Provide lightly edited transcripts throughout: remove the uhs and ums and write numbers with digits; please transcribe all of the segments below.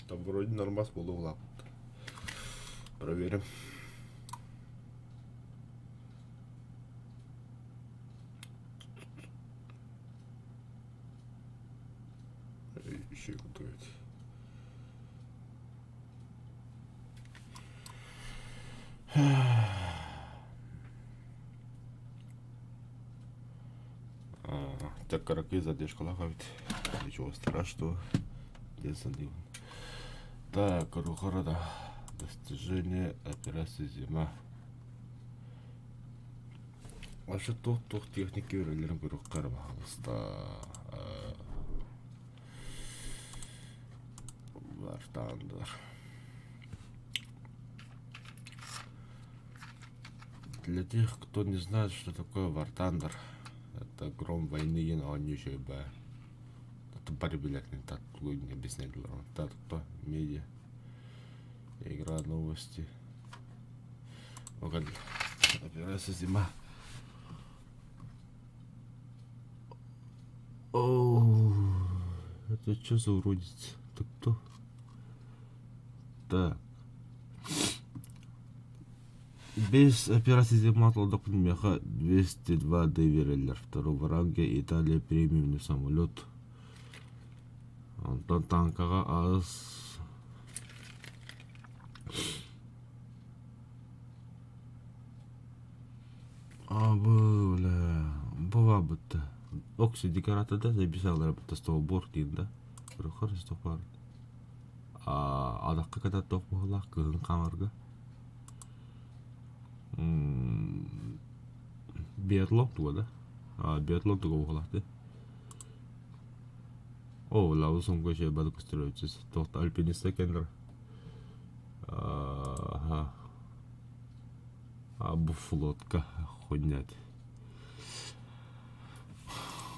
Там вроде нормас буолуохлаахпыт. Проверим. Еще готовит. Так кыракый задержкалаах эбит. Ничего страшного. Так, Рухарада. Достижение операции «Зима». Вообще туох-туох техника үлэлэрин көрүөххэ эрэ баһаалыста. Бартаандылар. Для тех, кто не знает, что такое War Thunder, это гром войны диэн оонньуу үчүгэй баа. Бары билэрин тугу объяснять Та медиа. Игра новости. Операция зима. О, это что за уродец? Это кто? Так. Без операции зима толдохпун миэхэ 202 доверилэр второго ранга Италия премиумный самолет. Онтон танкаҕа аас Абы, бля, бу Окси декоратор да записалар бытта столбор диэн да. Рухар стопар. Адакка ката тох быһылаах кыһын хаҥарга. Биатлон туга да? Биатлон туга быһылаах дии. О, лавы сумка еще бады көстөрөчүс. Туохта альпинист экеннер. Аха. А бу флотка хуйнят.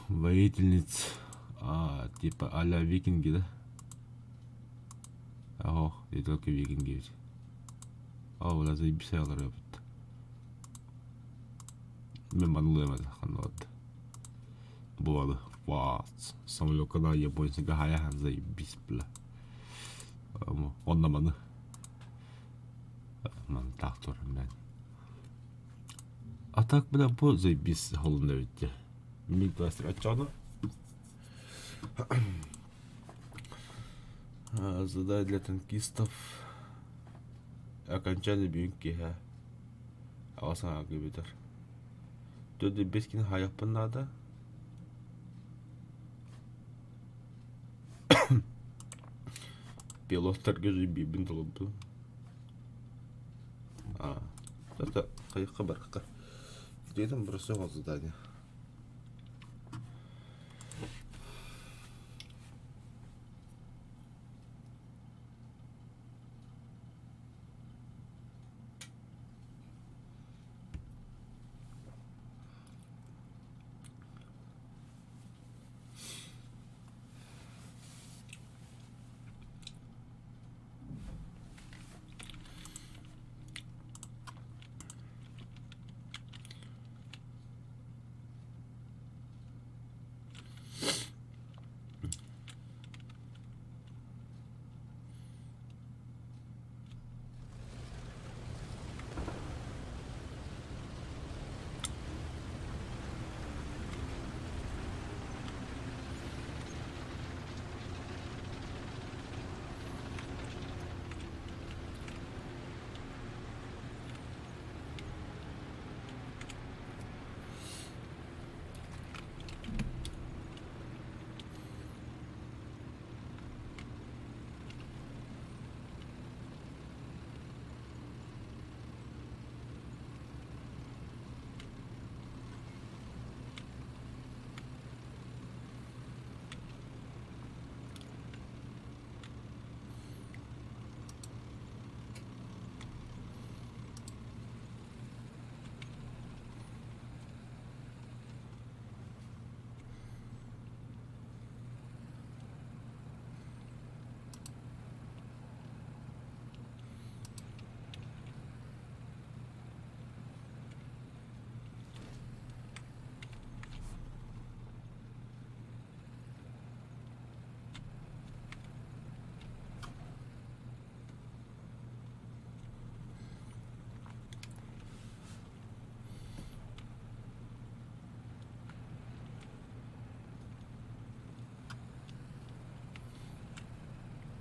Воительниц. А, типа а-ля викинги, да? Ох, не только викинги ведь. О, бля, заебись эбит. Мен манылыам этэ ханна Буолады. Самолекка японцыга хайахан заебись, бля. Онно маны. Маны таах туран мен. А так, бля, бу заебись холунна эбит Миг оччоҕуна Задание для танкистов. Окончание бүгүн киэһэ аҕа саҥа бүтэр. Төрдү кини хаайыахпын наада. Пилоттарга биирбин толордум. А, это хайыахха барыахха. Где там бросил задание?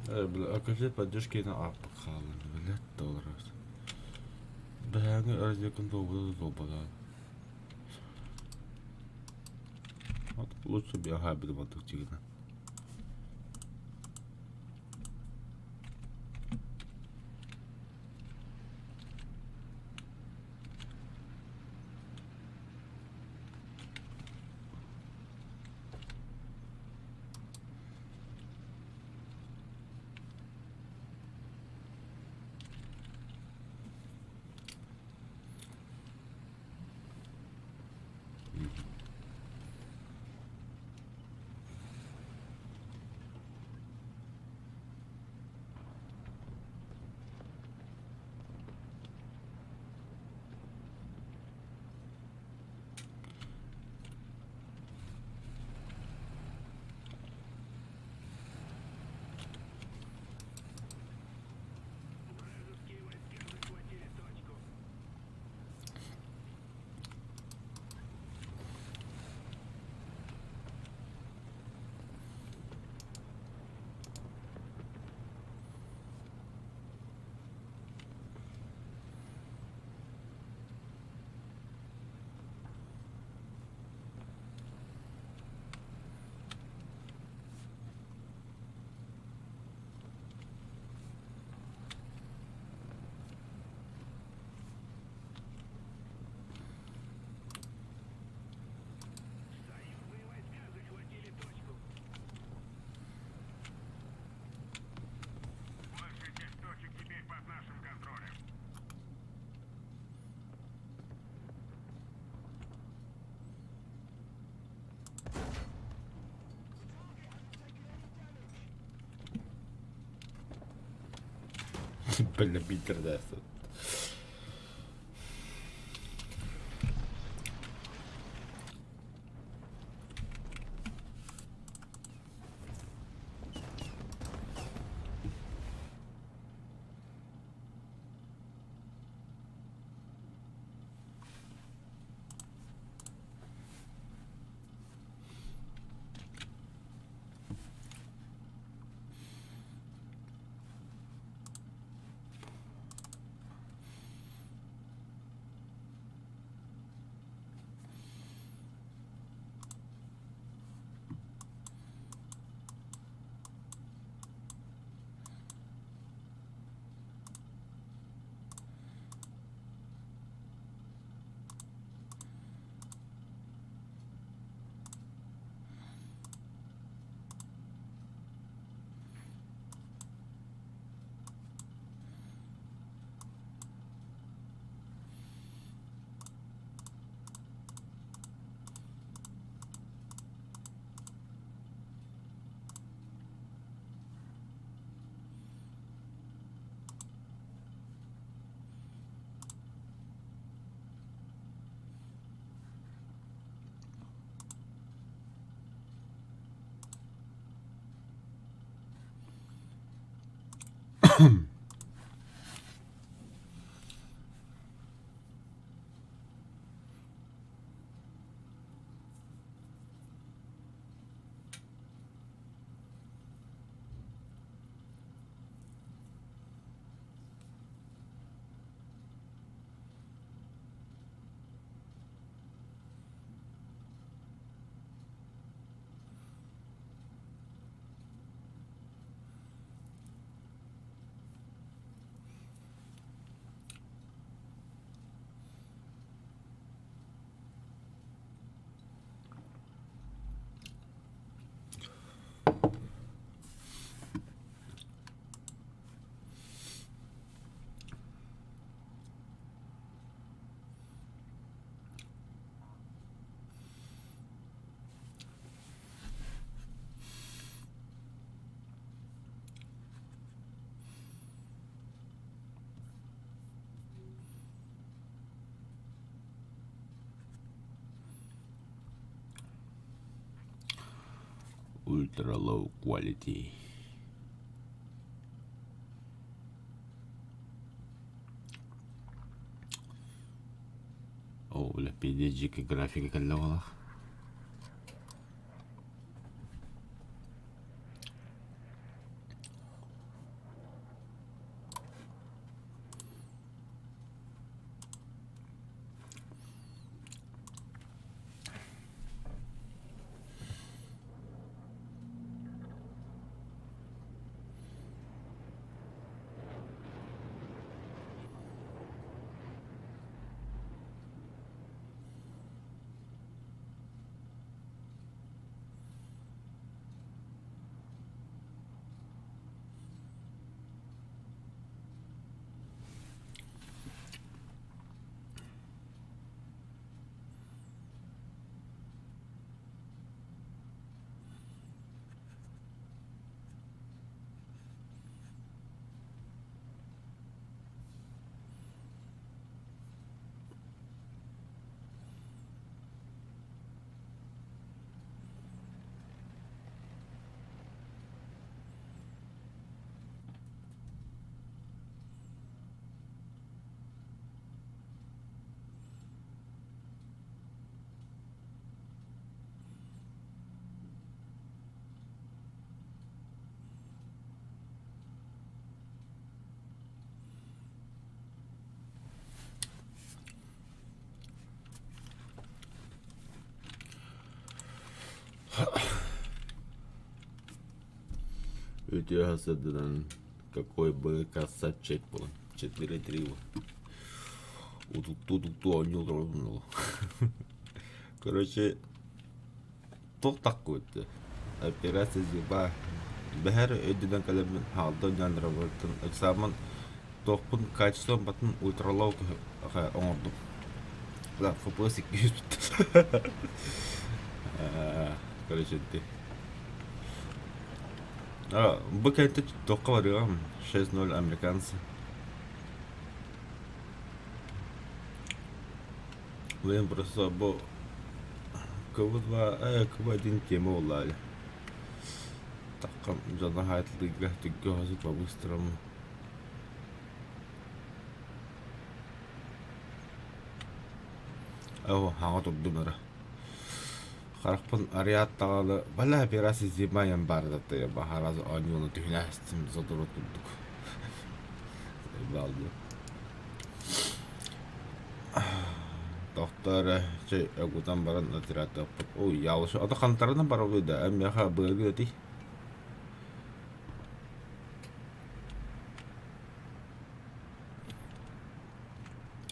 Бля, поддержки на аппа хаалан, блядь, долларов. Бэһээҥҥи разведканы туолбута да туолбатаҕа. Вот лучше бы я хайбыты баттык чигина. Бля, Питер, да. Ultra low quality. О, бля, пиздец, дикая графика кэллэ Үтүө сырдынан какой бы красавчик был. 4-3 Утуктуу-утуктуу оонньуу олоробун Короче, туох таккыбыт Операция зиба. Бэһэр өйдөнөн кэлэммин хаалда дьаандырабыттан экзамен туохпун качеством батын ультралау оҥордум. Да, ФПС 200 бүттэ. Короче, ити. А, бу кэнтэ туохха барыаҕым 6-0 американцы. Блин, просто бу КВ-2, КВ-1 тема буолла Таккам дьоно хаайтылыырга түггэ хосу по-быстрому. Оо, хаҥа турдум эрэ. Харахпын арыйаат даҕаны бала операция зима баардаттайа баһараз оонньууну түһүнээстим сотору курдук. Баалды. Тохтоо эрэ, чэй өгутан баран отрядтаахпыт. Ой, ялышы ото хантарынан барабый да, миэхэ быаргы этий.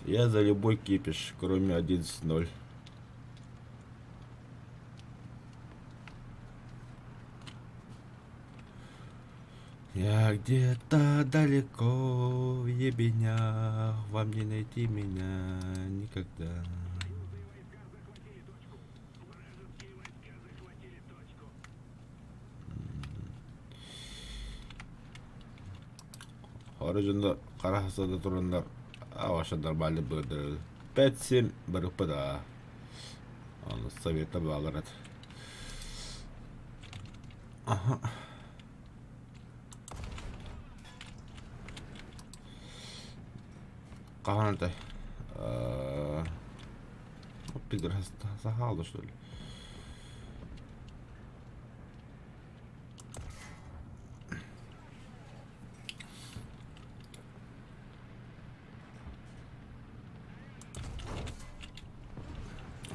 Я за любой кипиш, кроме 11-0. Я где-то далеко в ебенях, вам не найти меня никогда. Хорожунда хара хасада тураннар аваша нормально быырдырар. 5-7 барыппа да. Аны совета баалар Аха. Хаһан этэй? Пидор сахалда что ли?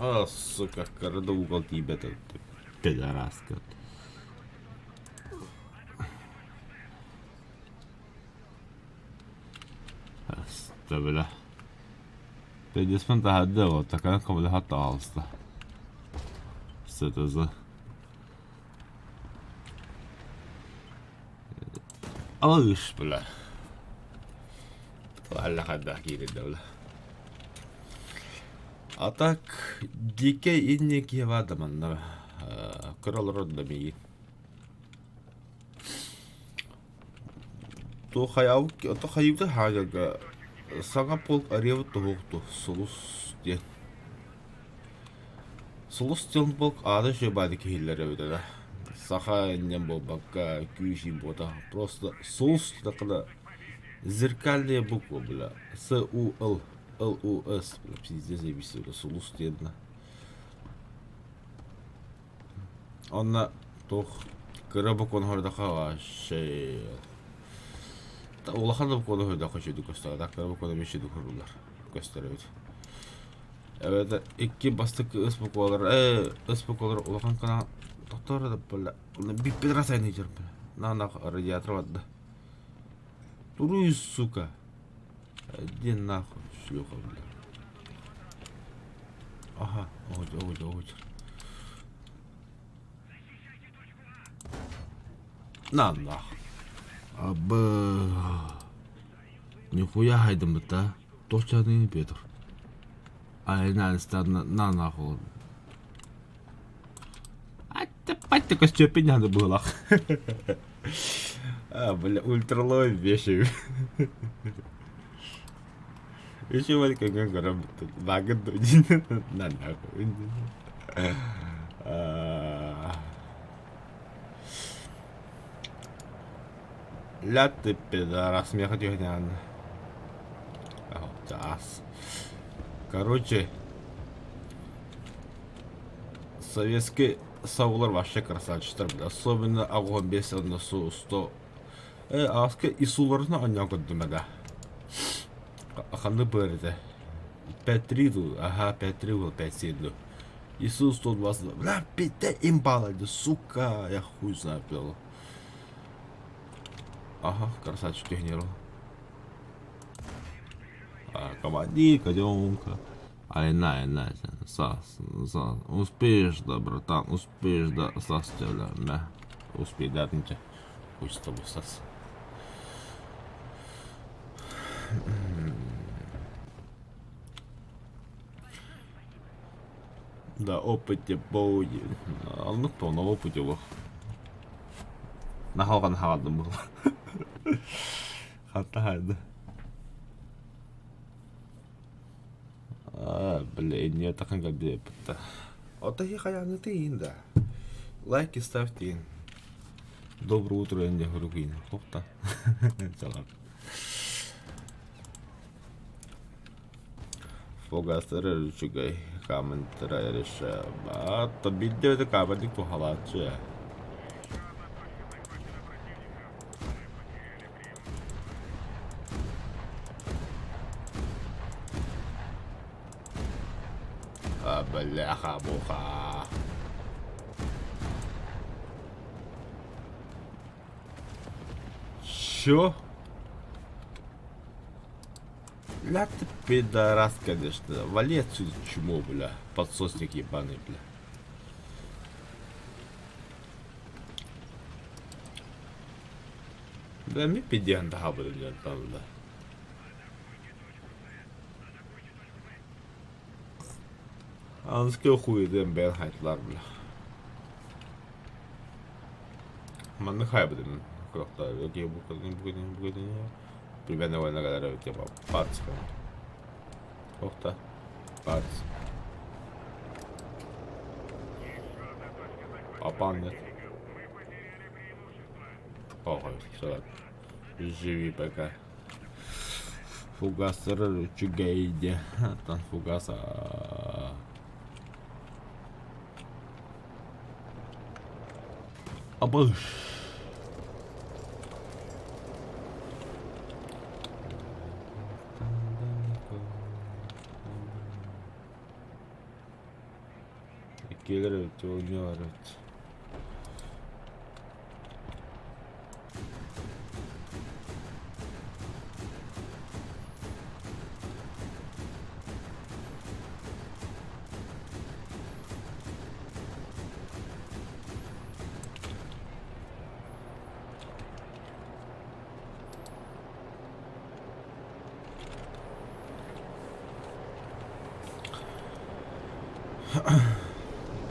А, сука, кырды угол тиийбэт пидораска. Бля. Педесмен таһырдьа такана көмөлөһө таҕыста. СТЗ. Алыш, бля. Алла хайдах киирдэ бля. А так дикэй инники да манна кыра олорор да миигин. Туох хайаабыт ото хайыыбыт хааларга саҥа полк арыйабыт туһуохту сулус диэн. Сулус диэн полк аата үчүгэй баады киһилэр эбит да. Саха инньэн буолбакка күүс буота просто сулус такына зеркальная буква бля С У Л Л У С бля пиздец заебись сулус диэн Онно туох кыра бокуон оһордоххо вообще улахан да бокуон оһордоххо үчүгэй көстөр, а кыра бокуон эмиэ үчүгэй уһуруулар көстөр эбит. Эбэтэр икки бастакы ыс бокуолар ээ ыс бокуолар улахан канал тохтоор да бля бүппүт раз айныы на нах радиатор барда. Туруй, сука. Иди нахуй, шлюха, бля. Ага, ой, ой, ой. На нах. Абы. Нихуя хайдыммыт да. Туох Петр. Ай, на, на нахуй. Аттепать көстүөппүн надо было. А, бля, ультралой вещи. Еще вот как көрөм багын на нахуй. Ля ты пидорас, меха түһүнэн. Аас. Короче, советский саулар вообще красавчиктар, бля. Особенно огонь бес односу 100. Э, ааска исуларына онньоон көрдүм да. Ханны баар этэ? 5-3 дуу, ага, 5-3 был, 5-7 дуу. ИСУ 120. Бля, 5 имбала, сука, я хуй знаю, бля. Ага, красавчик генерал. А, командир, котенка. Ай, на, на, сас, сас. Успеешь, да, братан, успеешь, да, сас тебя, мә. Успей, да, ничего. Хуй с тобой, сас. Да, опыте боуди. Оннук то, на опыте олох. Наһалҕан хаҕадым була. Хатта хайды. А, блин, не тахан кэлбиппит. Ото хи хайаныты да. Лайки ставьте. Доброе утро, инде хуругин. Хохта. Салам. Фугастара үчүгэй, хаамыттара решебат, биирдэ каабадык туһалааччы. А, бляха-муха. Чё? Бля, ты пидорас, конечно. Вали отсюда, чмо, бля. Подсосник ебаный, бля. Бля, ми пидиан да бля, там, бля. Анскай хуйден бэр хайтлар, бля. Манны хайбытын курохтар. Окей, букатын, букатын, букатын. Примерно война кэлэр типа пац. Охта. Пац. Апан нет. Ой, все. Живи пока. Фугастар үчүгэйде. Оттон фугас Абыш. Иккилэр эбит, оонньуулар эбит.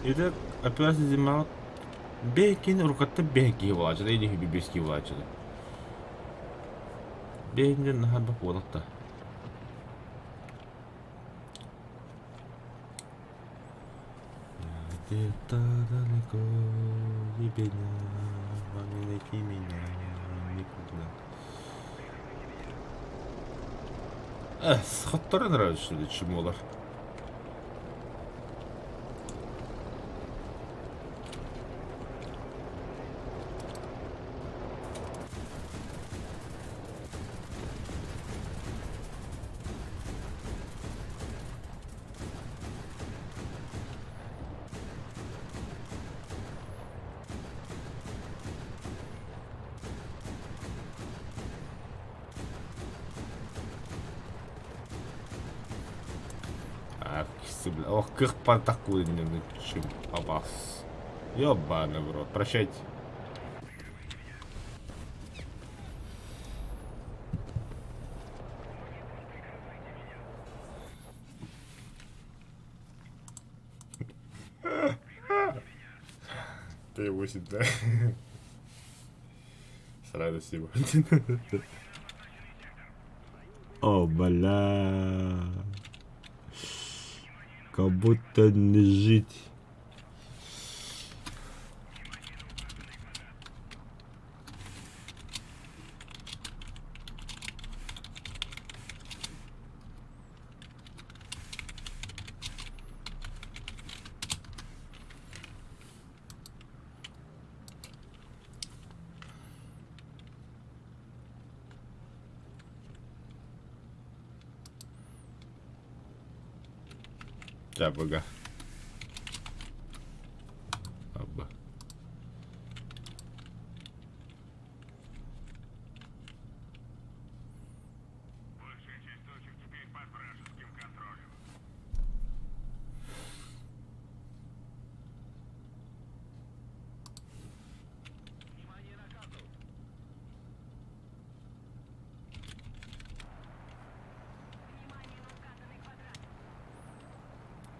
Ити операция зимаҕа бэйкин уруккаттан бэйэ киһи буолааччы или бэс киһи буолааччы Бэйэтинэн наһаа элбэх буолар да. Где-то далеко ебеня, вам не найти меня никуда. Э, хотторо нравится, что ли, чмолар. Бля, ох, кых такую чем абас. Ёбаный в рот, прощайте. Ты 8, да? С радостью. О, бля. Как будто не жить. Чабыга. Аба.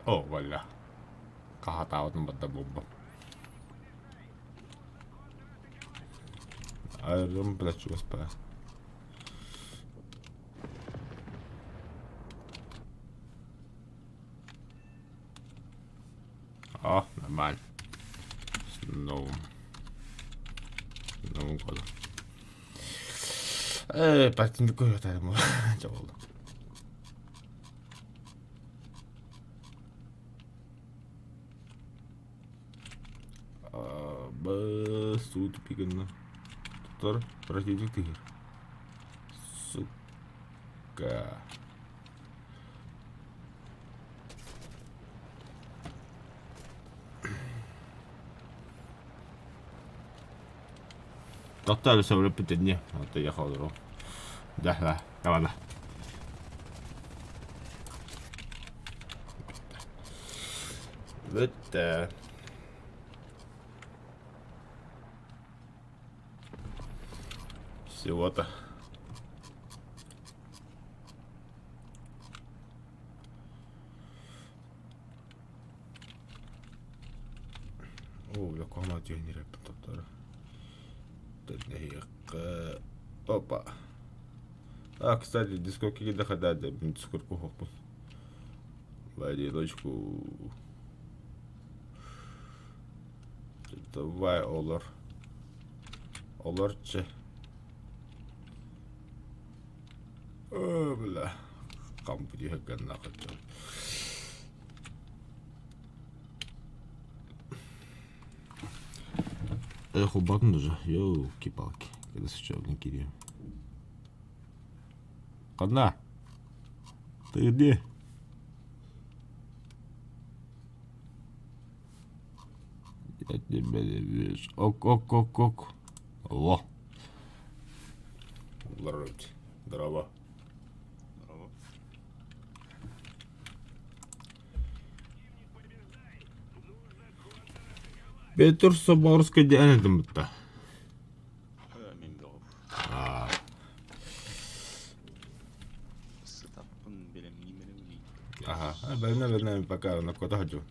О, валя. Хаһатаабытын барда буолбам. Аэродром, блядь, чугас баар. О, нормально. С новым. С Новым годом. Партийный көрөтарым болду. Б суу тупигынна. Тутар противник тыгыр. Сука. Totta se oli pitää, mutta jakouduru. Tähdä, tavalla. Бүттэ. Всего-то. Оо, бля, куһаҕан түһэн ирэппин тоттор. Опа. А, кстати, дискотеке дохода дискотеку хоппун. В одиночку. Давай, олор. Олорчы. О, бля. Компьютер нахуй. Эх, убакын уже. Ёлки-палки. Когда сейчас кирием. Ханна? Ты где? Я тебя не вижу. Ок, ок, ок, ок. Во. Здорово. Здорово. Здорово. Петр Соборский диэн этим бытта. Мин бөҕөм. Сытаппын бэлэмнии бэлэмнии. Ага. Бэлэмнэ бэлэмнэ пока на кота хочу.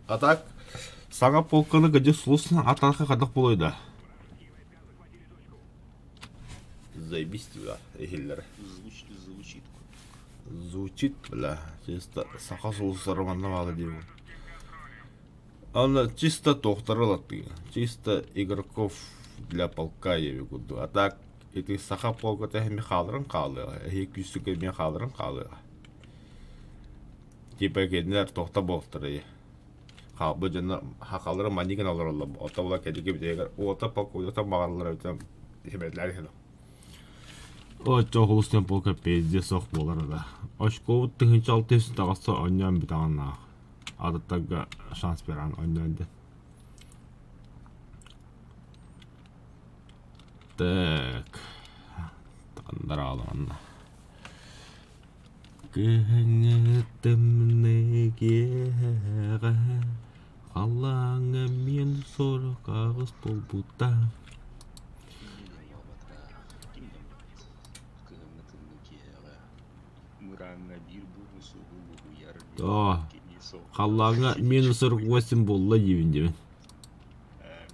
А так саҥа полканы где слушно атарха хадах буолуой да? Заебись тебя, иһиллэр. Звучит Звучит, бля, чисто саха сулустара манна баала диибин. Аны чисто туохтары ылаттыы, чисто игроков для полка диэби курдук. А так ити саха полката эми хааларын хаалыаҕа, эһиги күүстүк эмиэ хааларын хаалыаҕа. Типа кинилэр туохта буолтарый? Хаалбыт дьонно хахаллара манньыгын олороллор, оттон була кэлиги бүтэгэр уота полк уота баҕараллар эбитэ иһимэллэр иһин. Оччо холустан полка пиздец суох буолар да. Очковут 1600 таҕыста оонньоон бүтэҕин Атыттарга шанс беран оонньоон диэн. Так. Таандарааланна. Кыһыҥҥы тымныы киэһэҕэ халлааҥҥа мин сорох аҕыс буолбута. Ким да ким да кыһыҥҥы тымныы киэһэҕэ мырааҥҥа биир буһу суһу буһуйар Оо, кини соҕотох халлааҥҥа минус 48 буолла диибин диибин.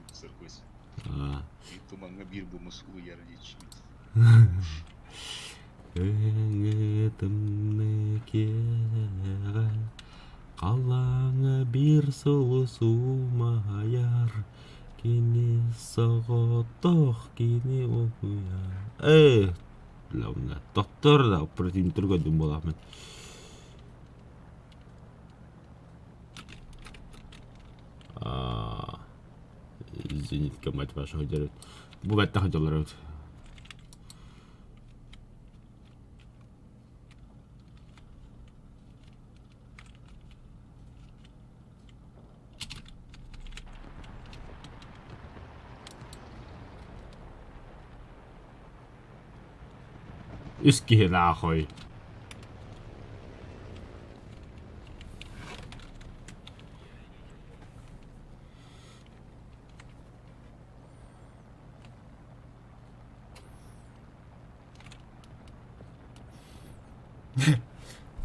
Минус 48. Аа. Тумаҥҥа биир бумус улуйар диэччибит. Кыһыҥҥы тымныы киэһэҕэ халлааҥҥа биир сулус умайар, кини соҕотох кини угуйар. Ээ, тохтор да противниктар көрдүм буолаахмын. Аа, зенитка мать вашу дьарыт. Бу бэттэх дьаллар эбит. Үс киһи нахуй.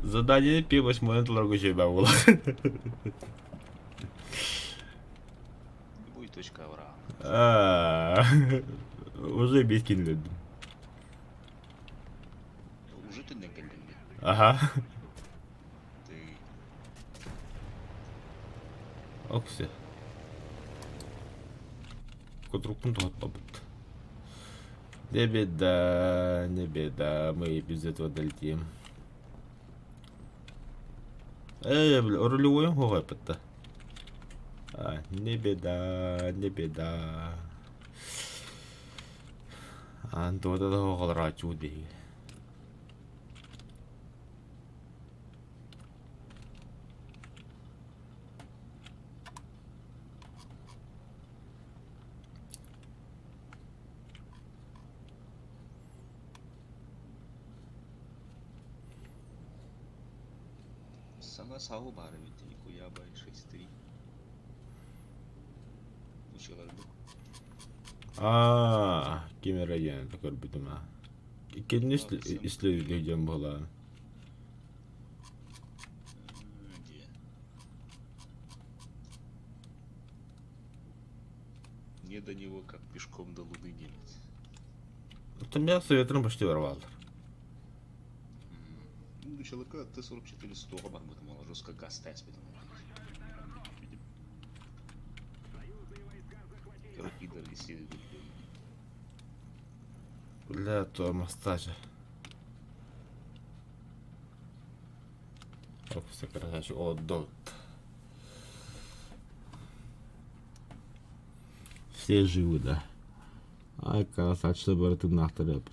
Задание П8 толорго үчүгэй буолар. Любой точка авраам. Уже бес кинилердим. Уже төннөн кэллиҥ дии. Аха. Ты Оксе. Кутрукпун тоһоттоппут. Не беда, не беда, мы и без этого долетим. Э, бля, рулевой хоҕойпутта. А, не беда, не беда. Антода да хоҕолорааччыбыт биһиги. Саҥа саҕы баар эбит Нихуябай 6-3. Училарбыт. Аа, ким эрэ диэн көрбүтүм аа. Иккинни ислэдилии диэн буолаан. Дии. Мне до него как пешком до луны немец. Там я советом почти ворвал. Ну, человека Т-44 100 барбытым, ол жестко газ тайспитим. Пидор исследователь. Бля, тормозтажа. Короче, отдот. Все живы, да. Ай, красавчик, барытын опыт.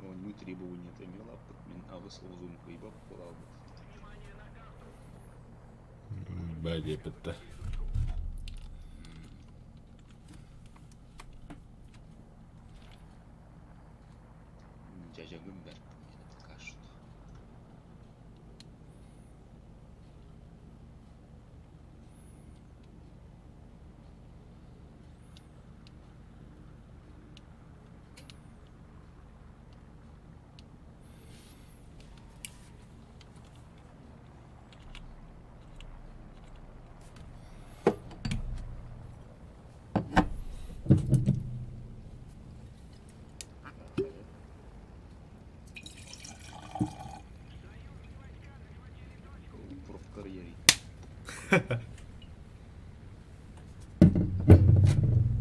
Оонньуу требованиета эмиэ улааппыт, мин аҕыс озун кыйбап буолаабыт. Бээ диэппиттэ. Дьадьагым бэрт кажут. Профкарьере.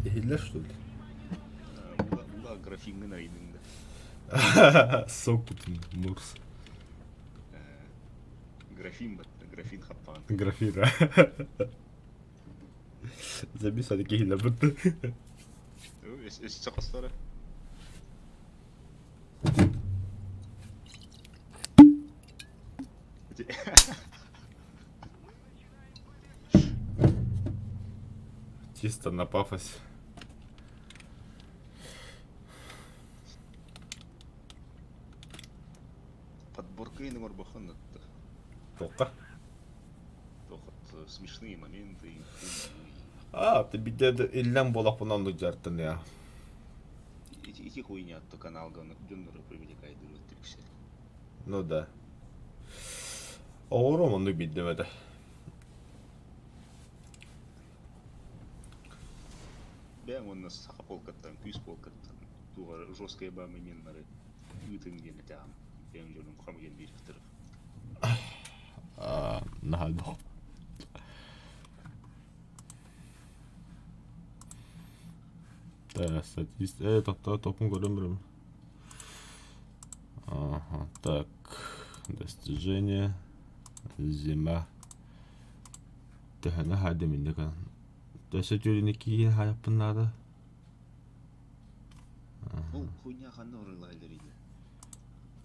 Иһиллэр что ли? Ула графиҥҥын арыйдыҥ да. Сок кутун мурс. Графин батта, графин хаппаан. Графин, а? Забис аны киһилэр бытты. Өссө хостора. Чисто на пафосе. Подборка оҥорбоххун Тоққа? Тохот смешные моменты. А, ты бидде иллен болаппын оннук дьартын я. Ити хуйня то каналга дьоннору привлекает түрксер. Ну да. Оҕором оннук биддем этэ. Бэйэҥ уонна саха полкаттан, күүс полкаттан туох жесткай баа моменнары ыытыҥ диэн этэҕим. Бэйэҥ дьонуҥ хомуйан биэриэхтэрэ. Наһаа Так, статист. Тохтоо, топун көрөн барым. Ага, так. Достижение. Зима. Төһөнө хаадым инде Өссө түүнү киин хаайаппын наада. Ол хуйня ханна орылайлар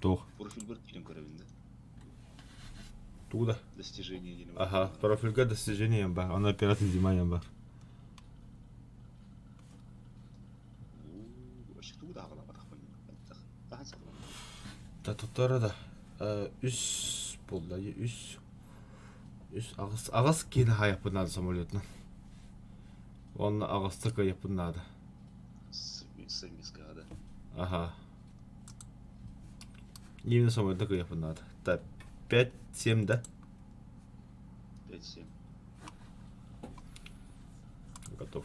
Туох? Профильбар киирэн көрөбүн да. Тугу да? Достижение диэн Аха, профильга достижение бар. Аны операция зима бар. Вообще тугу да аҕалаабатахпын хаһан саҕаланна? Да тутара да үс буолла үс үс аҕыс аҕыс киһини хаайыахпын наада самолетунан. Уонна аҕыста кыайыахпын наада. Совместка да. Ага. Именно самолетна кыайыахпын наада. Так, 5-7 да? 5-7. Готов.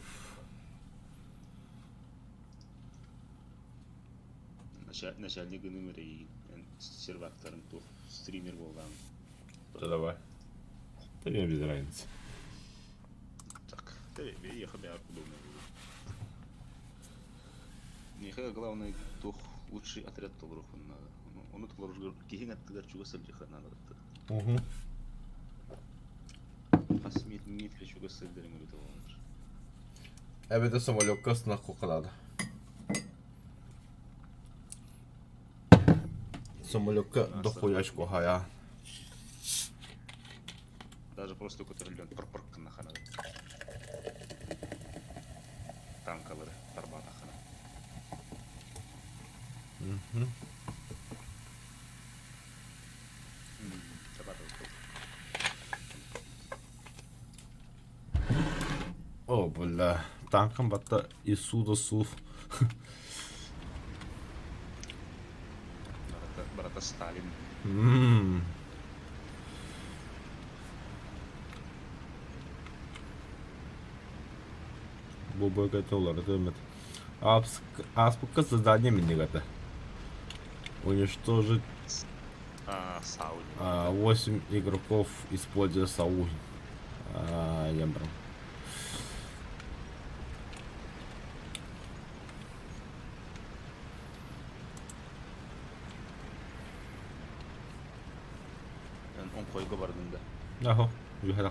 Начальник гыным эрэйигин сервактарын туох стример буоллаҕым. Да давай. Да мне без разницы. Так, да ехать удобно было. Миэхэ главное туох лучший отряд толоруохпун наада. Ону толороргор киһиҥ аттыгар чугас сылдьыахха наада. Угу. Хас метрэ чугас сылдьарыҥ эбитэ буолар. Эбэтэр самолекка ыстынах куукалаада. Самолекка дохуя очко хайа. Даже просто көтөрүллэн пыр-пыр гыннаххына танкалары тарбаатаххына. О, бля, танкам батта ИСУ да СУ. Барыта, барыта Сталин. Бу бөкөтө уларыта өмөт. Ааспыкка задание миннигата. Уничтожить А, САУ. 8 игроков, используя САУ. А, я брал. Эн оҥхойго бардыҥ да? Аһо, үһэ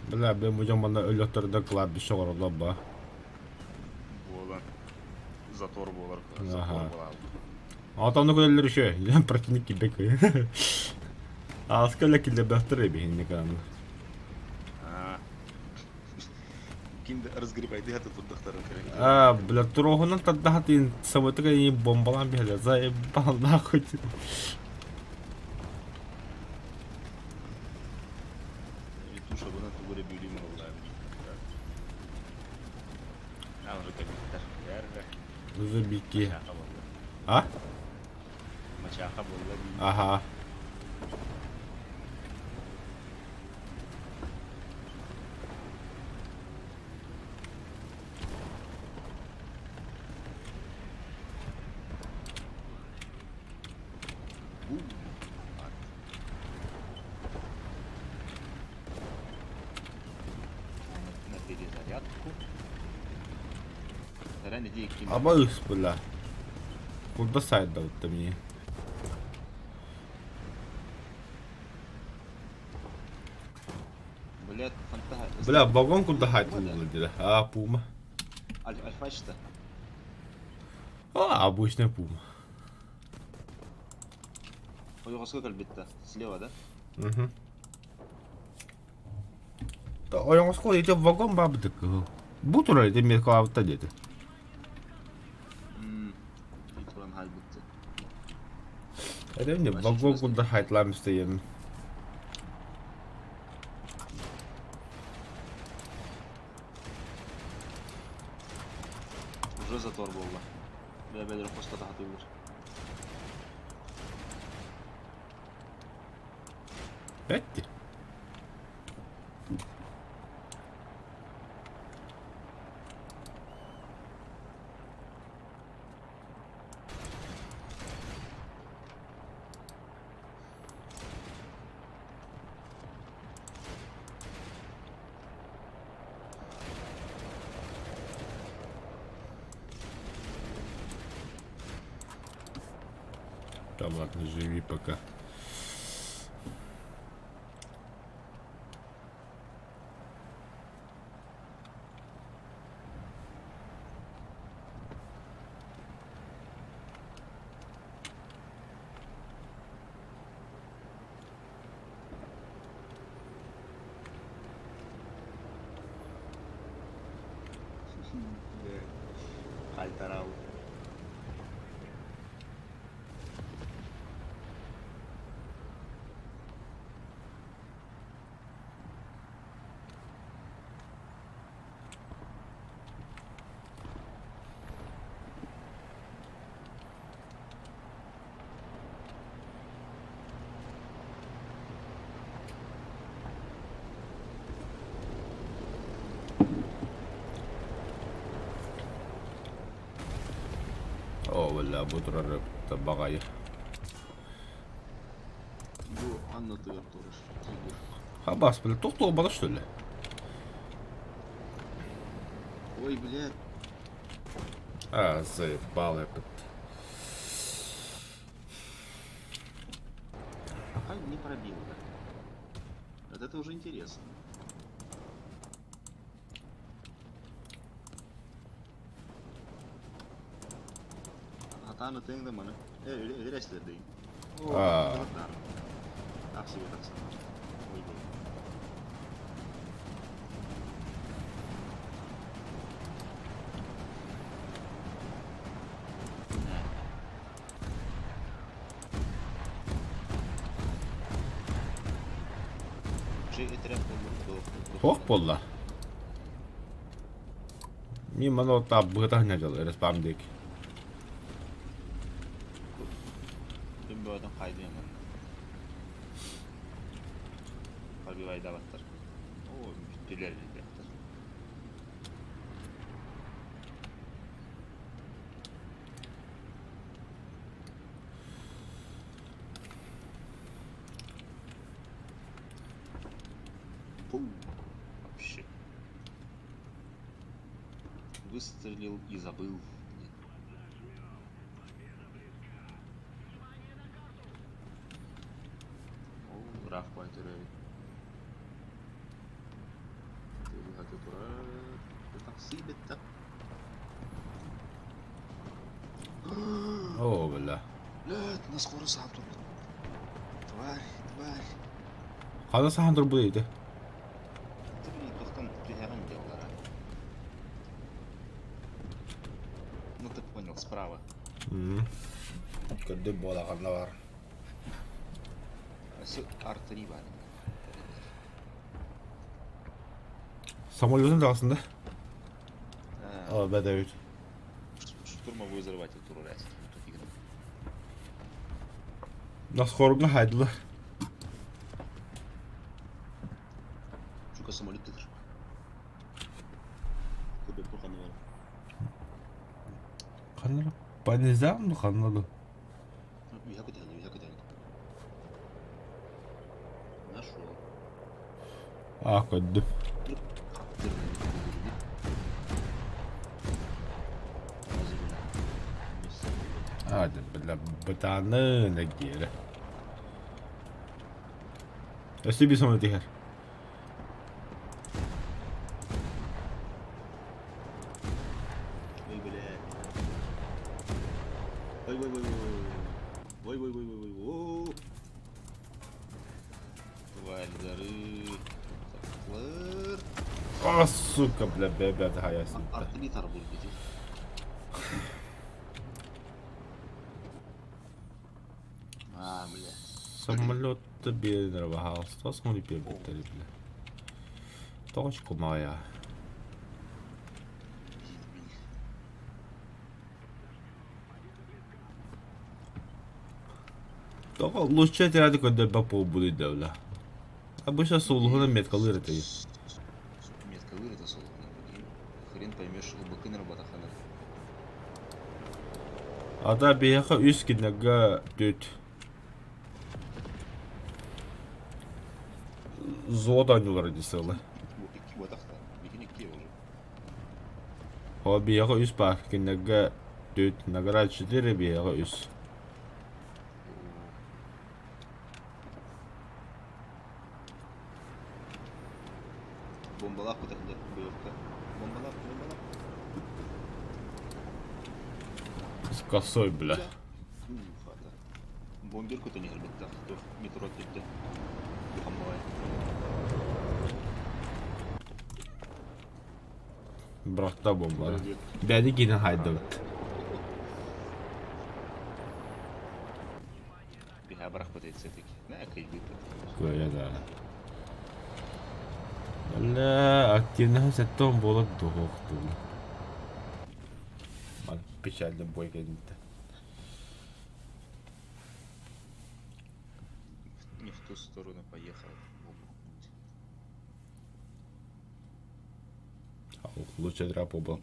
Бля, бля, мудьон манна өлөттөрдө кладбище оҥороллор ба. Буолан затор буолар, затор буолар. Атаны көрөллөр еще, противник килбек. Ааска эле киллэрбэхтэр эбиһинник аны. Ким да разгребайды хата турдахтарын А, бля, туроһунан тардаһатын сабытыга и бомбалаан биһэлэ. Заебал нахуй. Туша бына тугу эрэ бүлүү оҥоруулаабыт. А, уже кэлбиттэр. Забики. Мачааха буолла. А? Мачааха буолла дии. Ага. Бум. На перезарядку. Саран иди ким. Аба бля. Куда сайт дал-то мне? Бля, фанта. Бля, вагон куда хайт да? А, пума. Альфа что? А, обычная пума. Ойоҕоско кэлбиттэ. Слева, да? Угу. Ойоҕоско ити вагон баабытык. Бу турар ити меркалаабытта диэти. Туран хайбытты. Это мне вагон куда хайтлам стоим. Уже затор буолла. Бэбэлэр хосто тахатыылар. Бетти. Там ладно, живи пока. Хайтарау. Оо, бля, бу турар баҕайы. Бу аннытыгар турар тигр. Хабас, бля, туох-туох бала что ли? Ой, бля. А, заебал этот. Пока не пробил, да. Вот это уже интересно. Хатаан ытыаҥ да маны. Э, өлөр эстэрдиҥ. Аа. Тахсыбы тахсан. Ой, бой. Туох буолла? Мин маны оттаах быһыта сылдьаллар респам диэки. Күн бөҕөтүн хайдыам онно. Пробивайдабаттар. Оо, бүттүлэр элбэхтэр. Фу, вообще. Выстрелил и забыл. О, ыраах бай төрөөбүт. Тахсыы бэтта. Оо, бля. Блядь, на скоро сам тут. Тварь, тварь. Хана сахан турбут ити. Ты, блин, туохтан түһэҕин дьаллара. Ну ты понял, справа. Көрдүм буола ханна бар. Ар-3 бар. Самолетун таҕысында. О, бэдэбит. Штурмовой взрыватель туруорайсың. Насхорга хайдылар. Чука самолет тыгыр. Көбек турганы бар. Ханна Панизам ханна ду. Үйэ көтәлді, үйэ көтәлді. Нашел. А, көрдүм. А, бля, бытааны нагиэрэ. Өссө биир самолет иһэр. Ой, бля. Ой, ой, ой, ой, ой, ой, ой, ой, ой, Тварь дары. Таклар. А, сука, бля, бля, бля, хайа Артылит арбуз бити. А, бля. Самолет биэрэр баһаалыста смотри биэрбиттэр бля. Точку моя. Тоҕо лучше отряды көрдөрбөт буолбут бля. Обычно сулуһунан меткалыыр этэ. Меткалыыр это сулуһунан. Хрен поймешь, ылбыккын ырбатаххына. Ата биһиэхэ үс кинилэргэ түт. Зода оонньуулара дии сыала. Икки буотахта. Бикин икки уже. О биһиэхэ үс баар. Кинилэргэ түт. Наград четыре, биһиэхэ үс. Быылка. Бомбалап, бомбалап. С косой, бля. Хата. Бомбер көтөн иһэр быттах. Туох метро түттэ. Хаммалай. Бырахта бомбалар. Бэйди киинэн хайдыбыт. Биһа бырахпыт этсетик. Нэ кыйбыппыт. Кыайа да. Бля, активность сэттэ буолар дуһуохтуун. Печальный бой кэнниттэн. Не в ту сторону поехал. Лучше драпу был.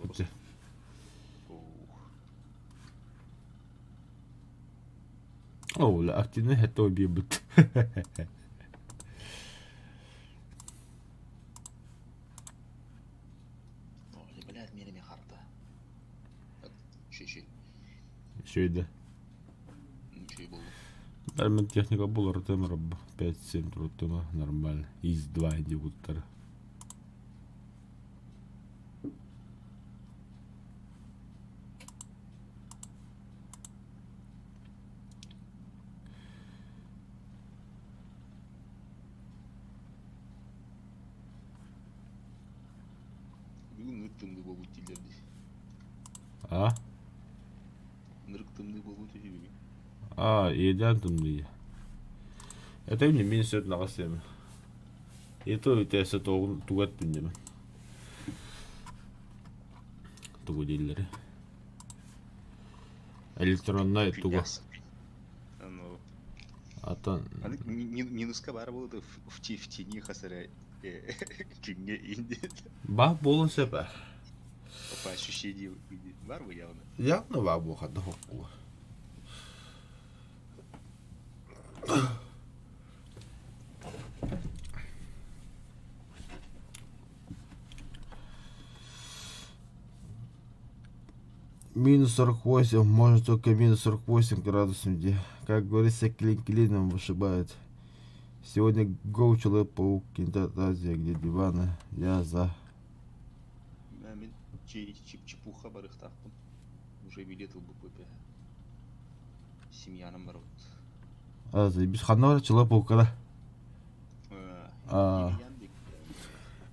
О, активный это убьет. Блядь, миэрэми харта. Шиши. Шүйді. Ничего было. Мен техника булар темір 5-7 трутыма нормально. Из 2 дегуттар. Бүгүн ынырык тымныы буолбут дииллэр дии. А? Ынырык тымныы буолбут үһү бүгүн. А, иэдээн тымныы. Это не мин сөт наҕас эми. И то үтээсэ тоҕун тугат түннэмин. Тугу дииллэри. Электроннай туга. Ну, Атын аны минуска баар буолуо в тени хасара күҥҥэ инди. Баа буолуон сөп ээ. По ощущениям бар бы явно. Явно баа буолха да Минус 48, может только минус 48 градусов, где, как говорится, клин клином вышибает. Сегодня Гоу Человек-паук, Кинотеатр Азия, где диваны, я за. Мин чепуха барыахтаахпын. Уже билет ылбыппыт Семьянан барабыт. А, заебись. Ханна бар Человек-паука да? А.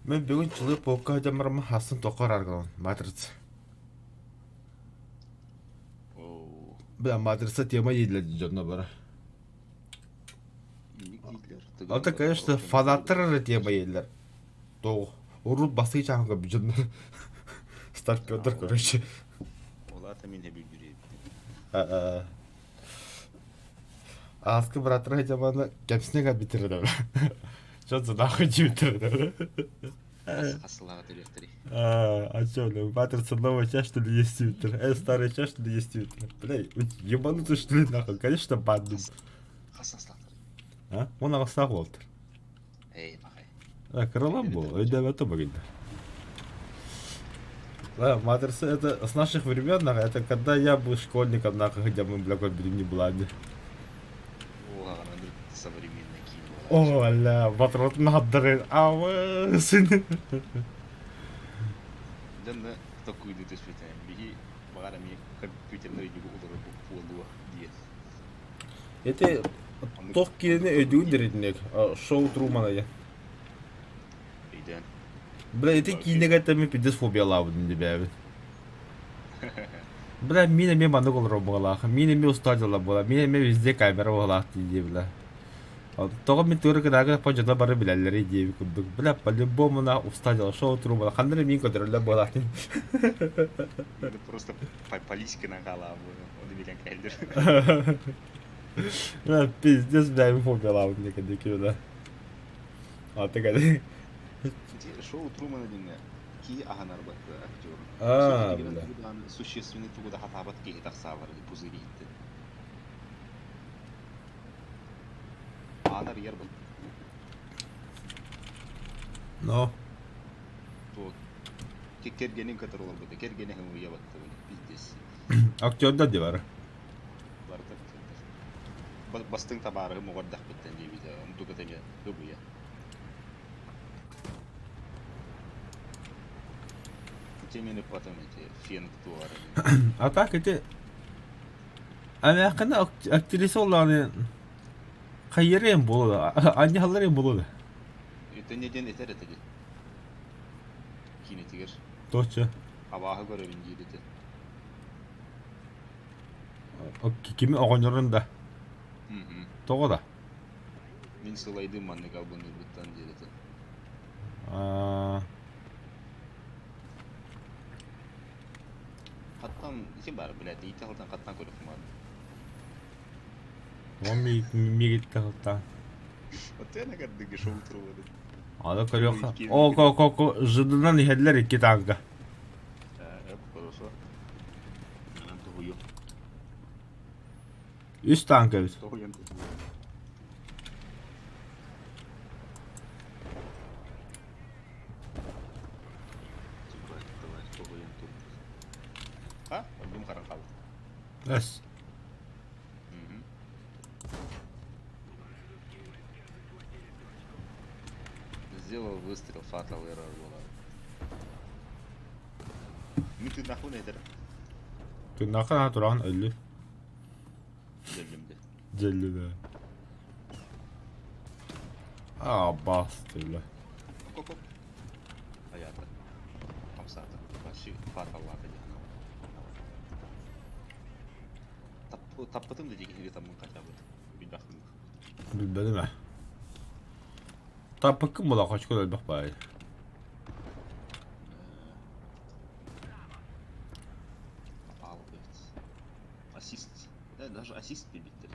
Мен бүгүн Человек-паукка дьаммарым хасын тоқор аргалан. Матрица. Бля, матрица тема дииллэр дьонно бара. Это, конечно, фанаттар эрэ тема дииллэр. Тоҕо? Урут бастыы чааһыга дьоннор старпердар, короче. Ол аата мин эбилбириэбин. Ааскы бырааттара дьаманы кэпсине бүтэрэр. Что за нахуй бүтэрэр. Хасылаҕа төрүөхтэри. А чё, бля, матрица новая часть, что ли, есть Твиттер? Старая часть, что ли, есть Твиттер? Бля, ебанутый, что ли, нахуй? Конечно, бандым. Хас аслаахтар. А? Он аҕыстаах буолтар. Эй, махай. А, крылом был, өйдөөбөтө багыйда. Да, матрица это с наших времен, нахуй, это когда я был школьником, нахуй, где мы, бля, не была. О, современный кино. О, бля, патрон надырын, а сын. Дьонно токуйду түспүтэ. Биһи баҕар эмиэ компьютернай өйдүгү олорор буолуо диэн. Это туох киһини өйдүүн диритинек шоу Трумана я. Өйдөөн. Бля, ити киинэгэ тэми пиздец фобиялаабытын дебээбит. Бля, мин эмиэ маннык олорор буолаах. Мин эмиэ устаадьалар буола. Мин эмиэ везде камера буолаах дии бля. Тоҕо мин тугу гынаага по дьоно бары билэллэрий диэбит курдук. Бля, по-любому на устаадьала шоу Трумана. Ханна эрэ миин көрдөрөллөр буолаах. Просто политиканан хаалаабы. Оны билэн кэллэр. Бля, пиздец, бля, мин фобиялаабытын дии бля. А ты кэлэ. Шоу Трумана диҥҥэ кии аһанарбат актер. А, бля. Существенный тугу да хатаабат киһи тахсаабар пузыри иттен. Аанар ярбат. Но. То кэргэнин кытары олорбута. Кэргэнэ хымыйа батта пиздец. Актердар дии бар. Барыта актердар. Бастыҥ табаарыһым оҕордахпыттан диэбитэ. Онтука тэҥэ ыбыйа. Тем потом эти фен туар. А так эти Эмээххинэ актриса олааны хайырыам буолуо анньаһалларыам буолуо да. Итиннэ диэн этэр этэ дии. Киинэтигэр. Туочча. Абааһы көрөбүн диир этэ. Кими оҕонньорун да? Тоҕо да? Мин сылайдым маннык албынныырбыттан диир этэ. Хаттан ити бар, блядь, ити халтан хаттан көрүөххүн баар. Уон миигиттэ халтан. Отена кэрдиги шоу турбады. Аны көрүөххэ. О, ко ко ко жыдынан иһэллэр икки танка. Хорошо. Анан тоһуйу. Үс танка эбит. Тоһуйан А? Өлдүм харан хаалла. Эс. Сделал выстрел, fatal error была. Мин тыыннаахпын этэр. Тыыннааххын тураҕын өллү. Дьэллимде. Дьэллибэ. А, бастыла. Коко. Айаата. Хамсаата. Вообще фаталлаата диэн. Таппытым да диэки таммын хотя бы. Билбэхпин. Билбэтим ээ. Таппыккын була хочко элбэх баай. Попал, Ассист. Да, даже ассист биэрбиттэр.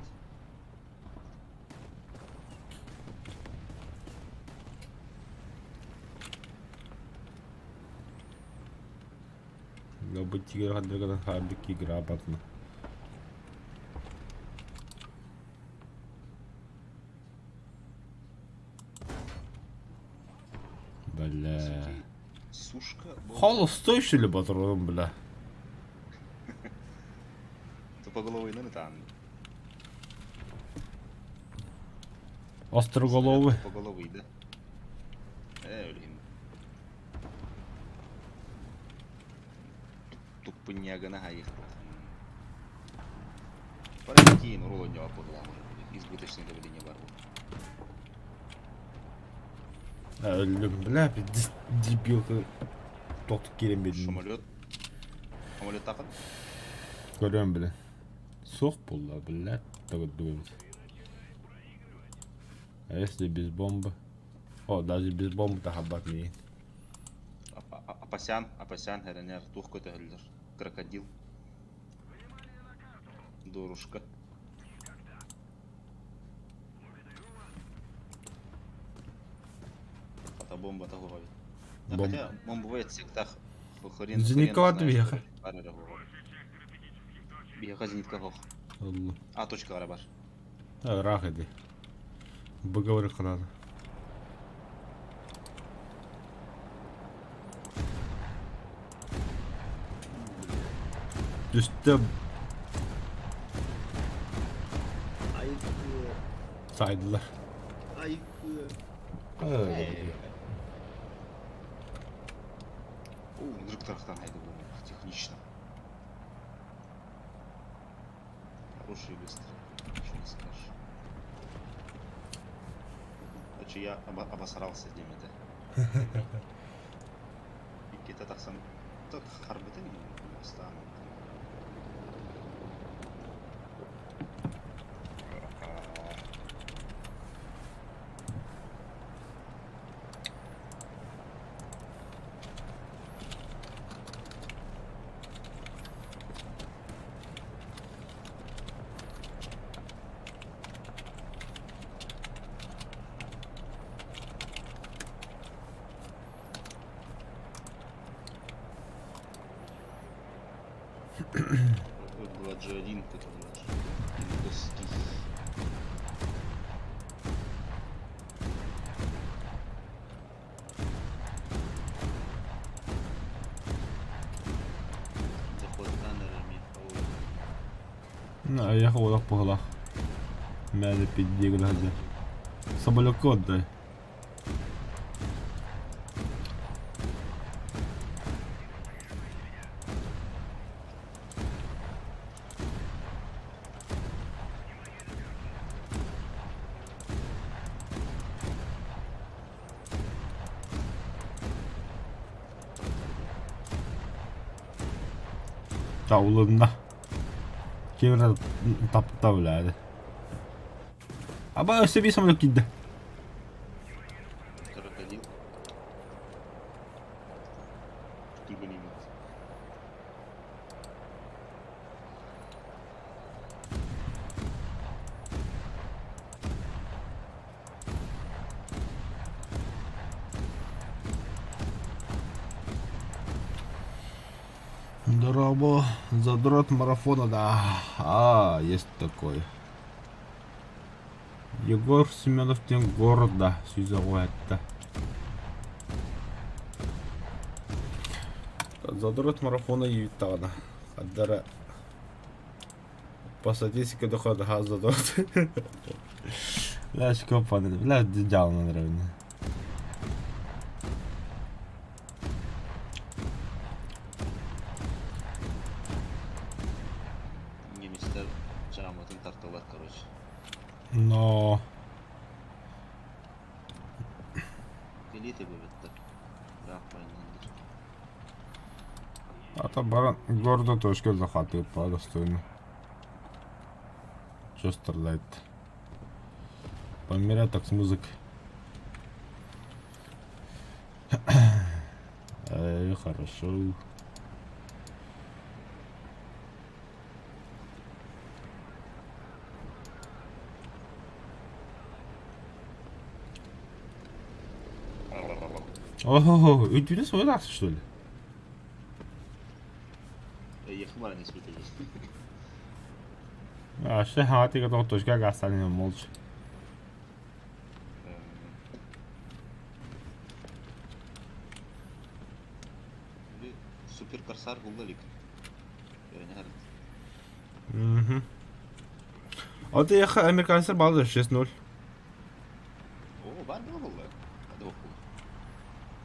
Бытигэр ханныгынан хаалбыт игра обратно. Бля. Сушка. Холостой что ли патрон, бля? Тупоголовый там. Остроголовый. Тупоголовый, да? Э, өлүм. Туппуннягана хайыхтах. Пора киин урол избыточное давление бар. Өллүм, бля, дебил тохтук киирэн биэрдим. Самолет. Самолет тақын? Көрөм, бля. Суох буолла, бля, тогдуйбут. А если без бомбы? О, даже без бомбы тахабат миигин. Апасян, Апасян, эрэнэр, туох көтөһөллөр. Крокодил. Дорушка. Хата бомба того. Бомб. Хотя бомбовый отсектах хрен Зенитка биһиэхэ. Биһиэхэ зенитка хох. Алла. А точка бар. Ыраах иди. Быговыр канада. Түстэ Айкы. сайдылар. Айкы. О, вдруг тарахтан хайда был технично. Хороший выстрел, ничего не скажешь. Короче, я обосрался демете. Иккитэ тахсан харбытын бастаан. Была G1, который индусский. Заходтан Эйиэхэ олох быһыылаах. Мээнэ пиздиэ гына сылдьар. Самолекка отдай. Табылынна. Ким эрэ тапта билээри. Аба өссө биир самолет киирдэ. Крокодил. Түргэн Дорообо, задрот марафона да. А, есть такой. Егор Семенов диэн города сүүс Задрот марафона ииттаҕына хардара по статистике дохода задрот. Бля, скопаны, бля, дьаалынан эрэбин. Немецтэр дьааматын тартылар, короче. Но Элита бэбэттэр. Ыраах байаннаннар. Ата баран города точка захватывает достойно. Что стреляет? Помирай так с музыкой. Эй, хорошо. Ого, үтүнэ суох что ли? Эйиэхэ баран испит А, что хатыга тоҕо точка гастан молча. Супер корсар булла илик. Угу. А ты американцер балды 6-0. О, бар бөҕө буолла.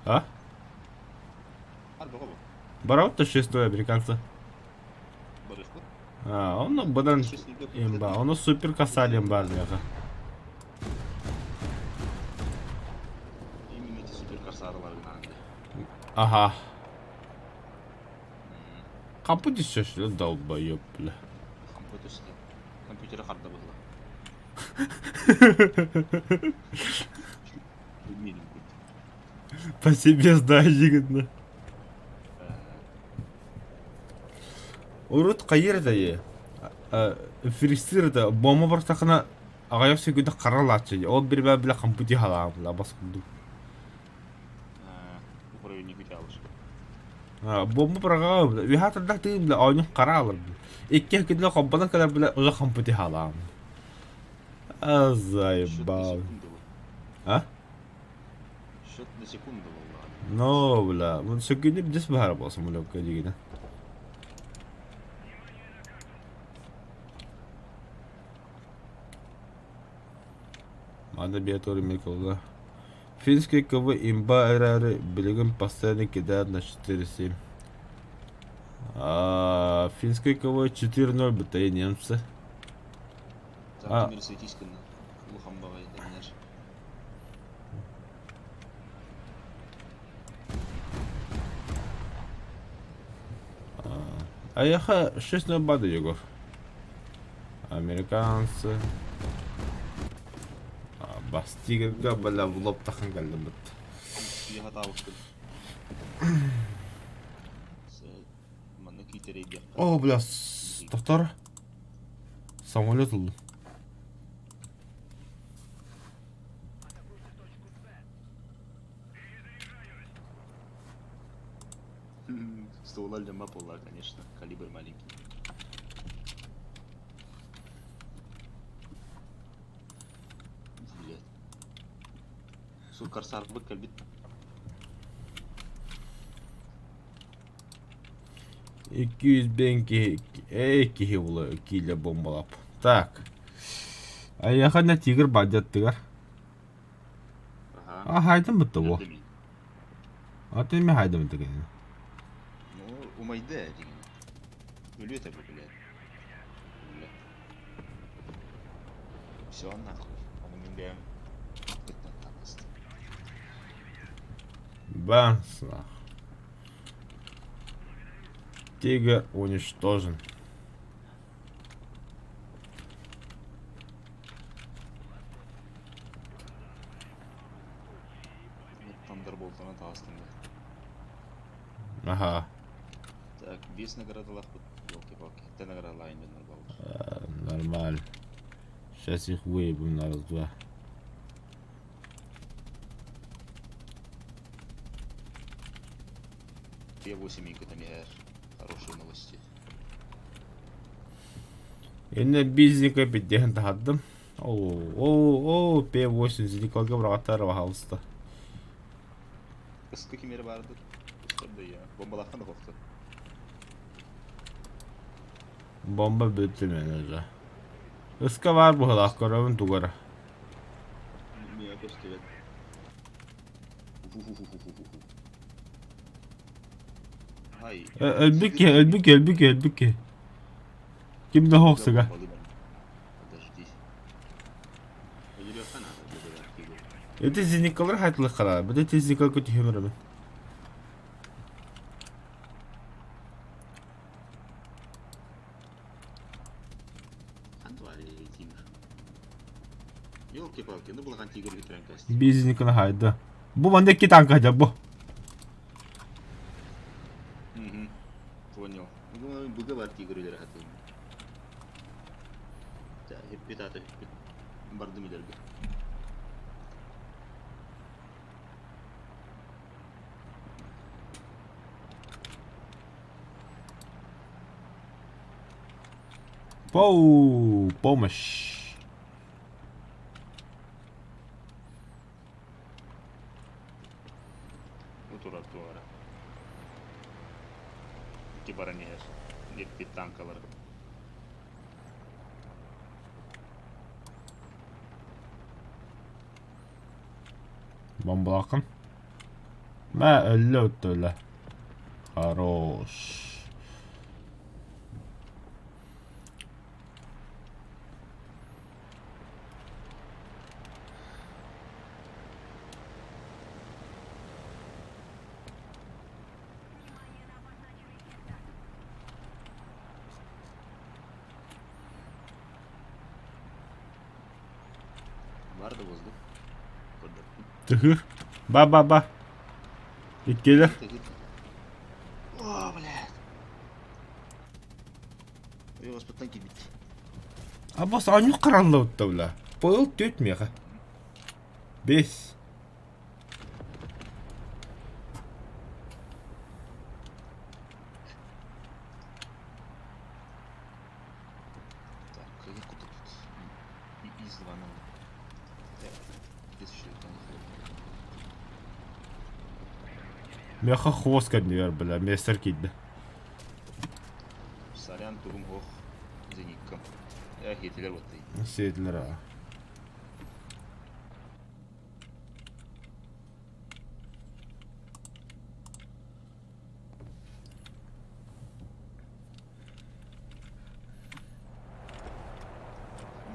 А? Бар бөҕө бу. Бараут-то 6-0 американцы. Барыхпыт. А, он бадан имба. Он супер касалем бар бляха. Именно эти супер корсарлар Ага. Компьютер что долбоёб, бля. Компьютер компьютер харда было. По себе знаешь, гына. Урут хайыр да е. Фристир да бомба бартахына аҕыйах сөкүндэ харалааччы. Ол бирбэ бile компьютер халаам бла бас курдук. Управление күтэ Бомба быраҕаҕа бile үһэ атырдах тыын бile оонньуу хара алар бile. Икки күнү хомпонон кэлэр бile уже компьютер халаам. А заебал. А? Счет на секунду буоллаҕа. Но, бля, сөкүнү бдес баһара болсун бля дигинэ. Маны биэтори Микола. Финский КВ имба эрээри билигин постоянно кидает на 4-7. А, финский КВ 4-0 бытай немцы. А. Улахан баҕайы дэнэр. Айаха 6-0 бады, Егор. Американцы. Бастигерга бля в лоб тахан кэллим Үйэ хатаабыккын. Манна киитэрэйдиэххэ. О, бля, тохтор. Самолет ыллым. Ствола льма была, конечно. Калибр маленький. Блядь. Су корсарбыт кэлбит. 200 бен киһи, эй киһи була киилэ бомбалап. Так. Айаха на тигр бадьаттыгар. Ага. А хайдам бытта бу. А ты ми хайдам бытта кини. Ну, умайда деген. Өлүө это блядь. Бля. Все нахуй. Аны мин бэйэм кыттан таҕыстым. Бан нах. Тигр уничтожен. Thunderbolt-тан таҕыстым да. Аха. Так, биэс наградалаахпыт. Елки-палки. Сэттэ наградалаах дьоннор бааллар. Нормально. Сейчас их выебем на раз-два. Т8 иккитэн иһэр. Хорошие новости. Инне бизника пиддиһин таһардым. О, о, о, П8 зеникалга быраҕаттар баһаалыста. Ыскы кимиэрэ баардыр. Да я. Бомбалааххан да хохтор. Бомба бүттү мен уже. Ыска баар быһылаах көрөбүн тугара. Миэхэ көстүбэт. Фу-фу-фу-фу-фу-фу. Ай. Өлбүт киһи, өлбүт киһи, өлбүт киһи, өлбүт киһи. Ким да суох сыга. Подожди. Өлөрүөххэ наада бу тигр. Ити зеникалар хайтылыххара. Бу да зеникал көтүһүм эрэ. Хантвари тигр. Елки-палки, ну булахан тигр бүтүрэн кэстим. Бизниканы хайда. Бу манна икки танка хадьа бу. Угу. Понял. Думаю, быга бар тигр үлэрэ хатыйым. Хиппит ата хиппит. Бардым илэргэ. Пау, помощь. Бу турар туора. Икки баран иһэр. Диэппит танкалары. Бомбалааххын. Мэ өллө өттөлө. Хорош. Бар да воздух. Көрдөрбүн. Тыһыр. Ба ба ба. Иккилэр. О, блядь. Уоспуттан киирбит. Абас анньык харанлабытта бля. Пыл түт миэхэ. Бес. Так, каких тут? Из 2 0. Миэхэ хвост кэннигэр бля, миэстэр киирдэ. Сорян, тугум ох, зениккам. Э, хитилер вот Сиэтилэр аа.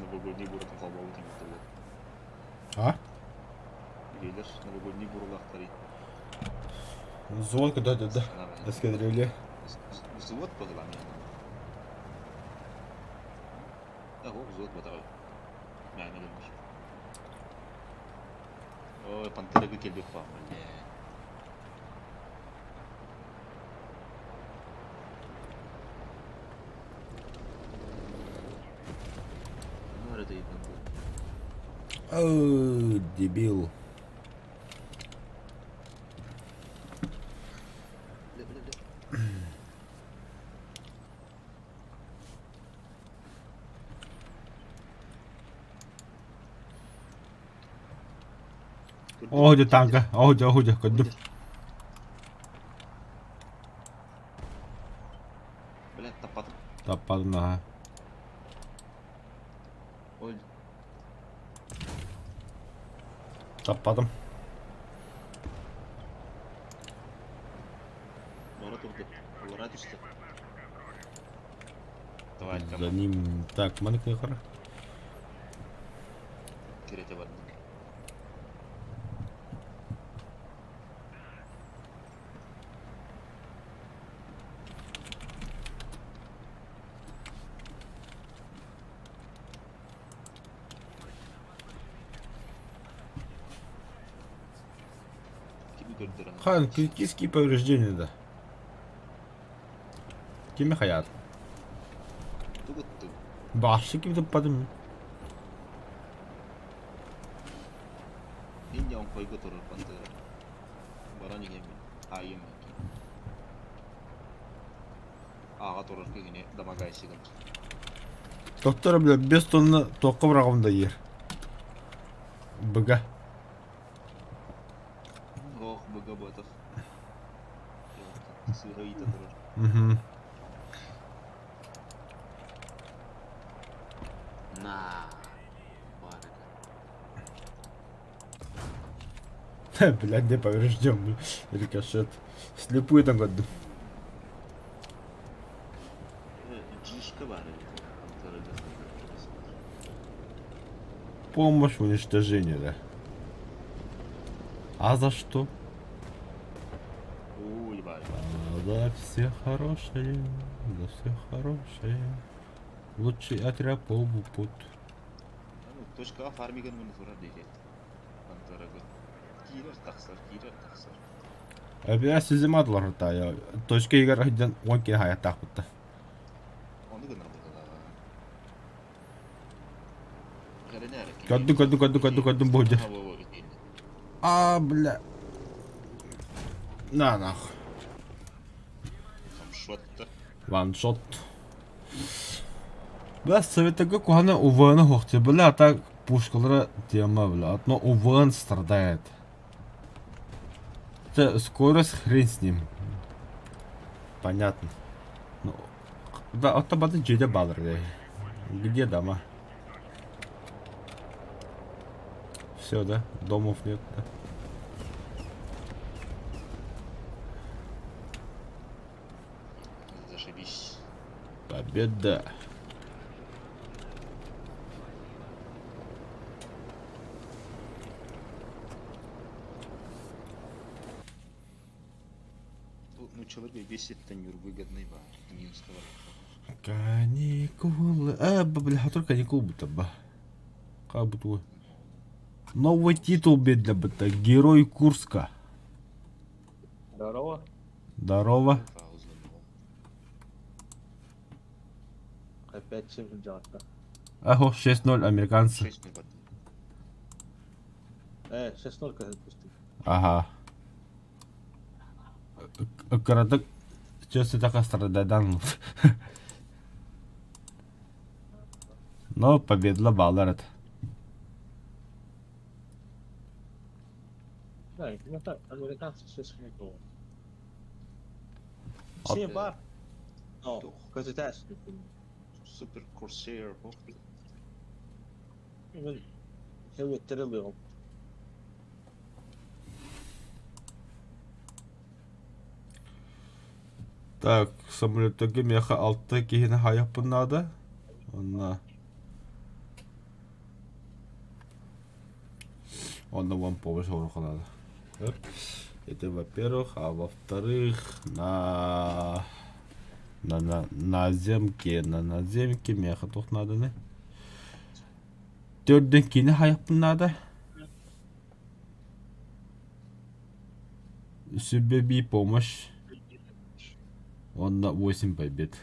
Новогодний буратын холбообут эбит А? Билер новогодний бурлахтары. Взвод куда да да. Эскадрилья. Взвод подала мне. Ого, взвод батарей. Мээнэ гыннар. Ой, пантера кэлбит баа, бля. Ну, это и О, дебил. Бля, бля, бля. Оо, дьэ танка. Оо, дьэ, оо, дьэ, көрдүм. Бля, таппатым. Таппадым наһаа. Ой. Таппатым. Бара турды. Улара түстэ. Давай, За ним. Так, маны кыхара. Кирете барды. көрдөрөн. Хан, критические повреждения да. Кими хаят? Тугуттук. Башы ким туппатым. Иння оҥхойго турар пантера. Баран иһэммин, аайым Ааҕа турар киһини домогайсыгын. Доктор, бля, без тонна туохха быраҕым да иир. Быга. Ох, быга буотах. Сыыһа ыйыта турар. Мгм. На. Баар этэ. Бля, не поврежден, рикошет. Слепую там көрдүм. Жишка баар эбит. Помощь в уничтожении, да. А за что? Ой, баар. А за все хорошие, за все хорошие. Лучший отряд полупут. Точка А фармиган муну турар диэти. Антарага. Киирэр тахсар, киирэр тахсар. Эбээ сизимадылар тая. Точка игер айдан он киһи хайаттаахпытта. Ону гынар быһыылааҕа. Кэрэнээр Көрдүм, көрдүм, көрдүм, көрдүм, көрдүм бу А, во, во, итиннэ. А, бля. На, нах. Хамшотта. Ваншот. Бля, советага кухана УВН хохте. Бля, а так пушкалара тема, бля. Одно УВН страдает. Это скорость хрен с ним. Понятно. Ну, да, от табаты дьиэ баалар Где дома? Все, да? Домов нет, да? Зашибись. Победа. Нууччаларга беситтэн выгодный баар минуска барбакка. Каникулы. А, бля, хотор каникул будто бы. Как будто. Новый титул бедля будто. Герой Курска. Здорово. Здорово. Опять чем делать-то? Ого, 6-0 американцы. 6-0 бардым. 6-0 когда пустил. Ага. Кыратык честно так стрададан. Но победила Баллард. Да, это американцы 6-0. Все бар. Но, көтүтээс. Супер Corsair бо. Хеветтер ылыгым. Так, самолеттарга миэхэ алта киһини хаайыахпын наада. Онно Онно уон помощь оҥоруохха наада. Это во-первых, а во-вторых, на на на наземке, на наземке миэхэ туох нааданы? Төрдүн кини хайыахпын наада. Сүбэбии помощь. Онно 8 побед.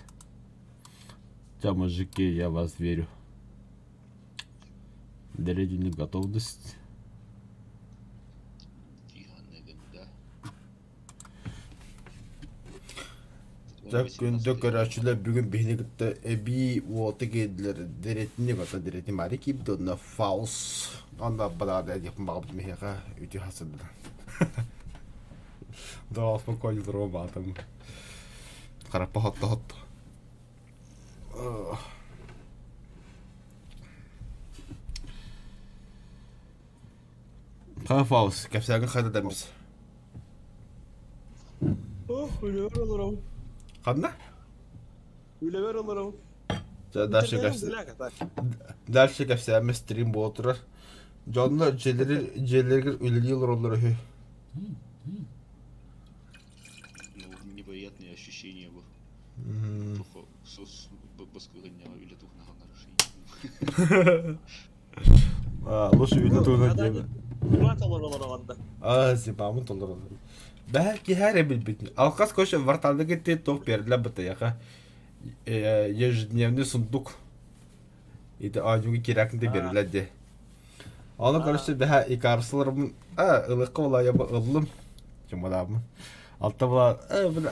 Хотя, мужики, я вас верю. Доверительная готовность. Да. Так күндү көрөөччүлэр бүгүн биһини кытта эбии уота киирдилэр дэриэтини кытта дэриэтини мари киирбит онно фаус онно бадаада диэхпин баҕабыт миһиэхэ үтүө хасырдынан Да, спокойно здорово баатым хараппа хотто хотто Фаус, кэпсээгин хайда дэмис? Ох, үлэбэр олоробун. Ханна? Үлэбэр олоробун. Дальше кэпсэ... Дальше кэпсээмэ стрим буола турар. Дьонно дьиэлэри дьиэлэригэр үлэлии олороллор үһү. Ну, неприятные ощущения был. Сос баскыгынньаҕа үлэ туһунахан Лучше үлэ туһунан диэмэ. Зима толоролороҕун да. А, зимамын толоролор. Бэһэ киһи эрэ билбитин. Алкас кош варталды китти туох бердилер бытыяха. Ежедневный сундук. Ити аанньугу киракын бердилер де. Ону короче бэһэ икарсыларым а ылыкка улайабы ыллым. Чымалаабын. Алта була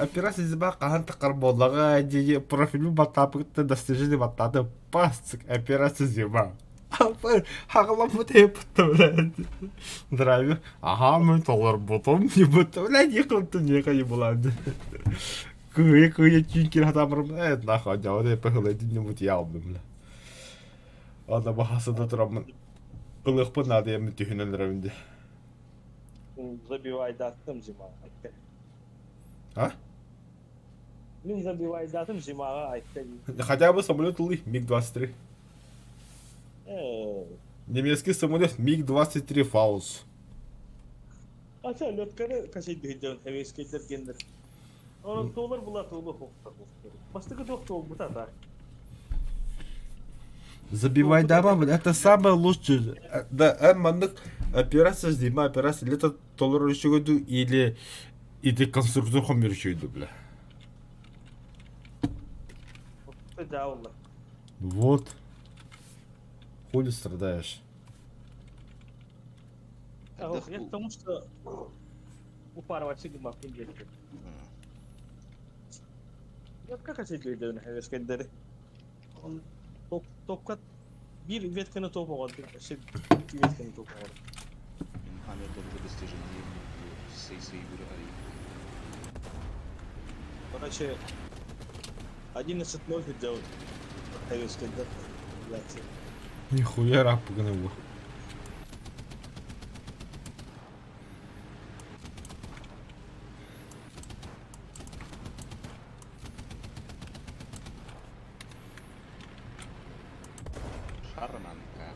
операция зима хаһан тахар буоллаҕа дии профилю баттаапыгытта достижение баттааты пас операция зима. Хаҕаламмыт эппитте блядь. Драйвер, ага, мы толорбутум, не будто, блядь, ехал ты не не была. Кыйы кыйы түүн хатамырым, э, нахуй, дьавада эпэхылайдын не ялдым, бля. Ада бахасыда тураммын. Ылыхпын наада еммин түһүнэн эрэбин дии. Забивайдаттым зимаҕа. А? Мин забивайдатым зимаҕа айтта дии. Хотя бы самолет ылый, МиГ-23. Немецкий самолет МиГ-23 Фаус. Ата летканы касайдыһыдьан эвескейдер гендер. Онон туолар була туолу хохтар. Бастакы туох туолбута так. Забивай дома, это самое лучшее. Да, эн маннык операция зима операция лето толорор үчүгэй или ити конструктор хомуйар үчүгэй бля. Вот. Хули страдаешь? Я к тому, что упарывать гыммаппын диэки. Как өйдөбүн эвескейдери? Топка биир ветканы топ оҕордум, өссө икки ветканы топ оҕордум. Мин Хаммердорга достижение сей-сей Короче, 11-0 делают. Эвескейдер. Нихуя раппыгын его. Шарманка.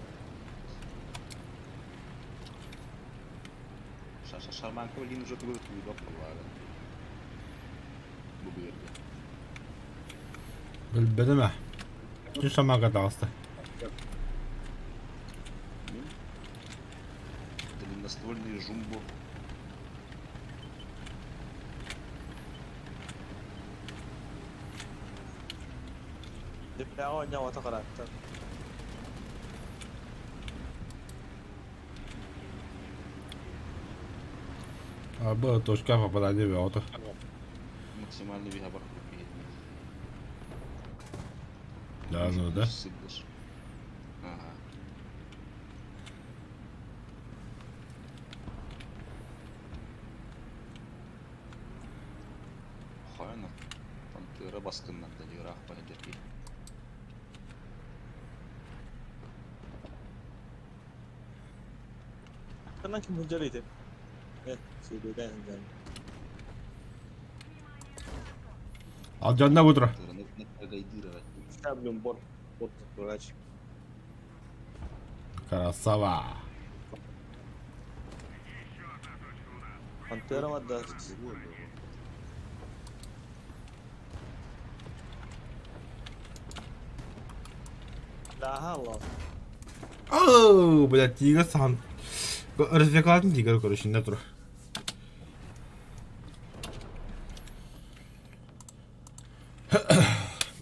Шарманка блин уже тугу туйбап буоллаҕа. Бу быырга. Билбэтим ээ. Түс самака таҕыста. Мин длинноствольный жумбо. Диппээҕэ оонньообото харааттар. Абы точка попадания бөҕөтө. Максимальный вега бар Да, ну да. Ага. Хайна. Пантера баскыннарда ыраах баһыдыр Ханан ким сылдьар ити? Э, сүүрүүдээн сылдьан. Алдьанна бутура. Ставлю борт, борт врач. Красава. Пантера да. Даха Оу, блядь, тигр сам. Развлекатын тигр, короче, не тур.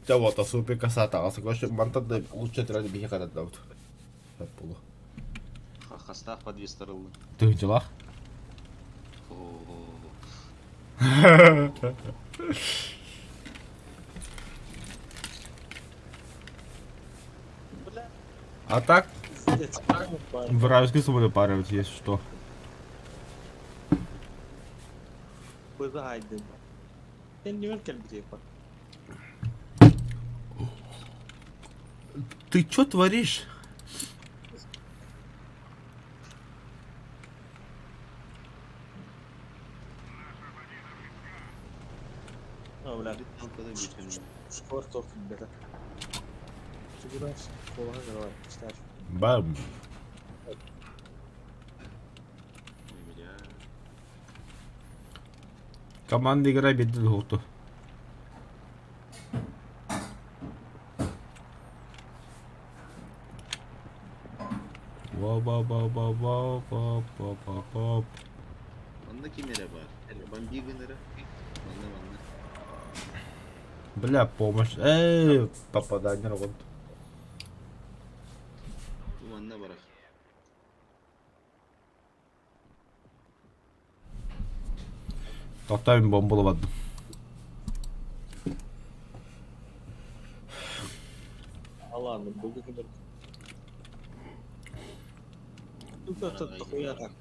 Дьэ вот, супер красота. Короче, мантан да лучше отряд биһи харатабыт. Полу. Хастаах подвестарыллы. Тыһынчалаах. А так, вражеский свобода парить, если что. Ты чё творишь? Бам. Команда игра бедит гуту. Ба-ба-ба-ба-ба-ба-ба-ба. Манна ким эрэ баар. Бомби гынара. Манна манна. Бля, помощь. Эй, попадание вот. Манна барах. Тоқтайын бомбалабадым. Алан, бүгүн Дохуя так.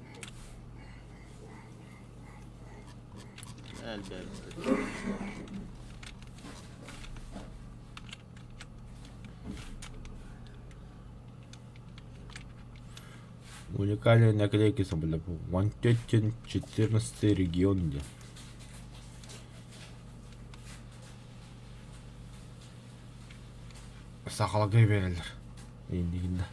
Элбээбит. Уникальные наклейки бля. Вантетин 14 регион где. Сахалга берелер. Индигинде.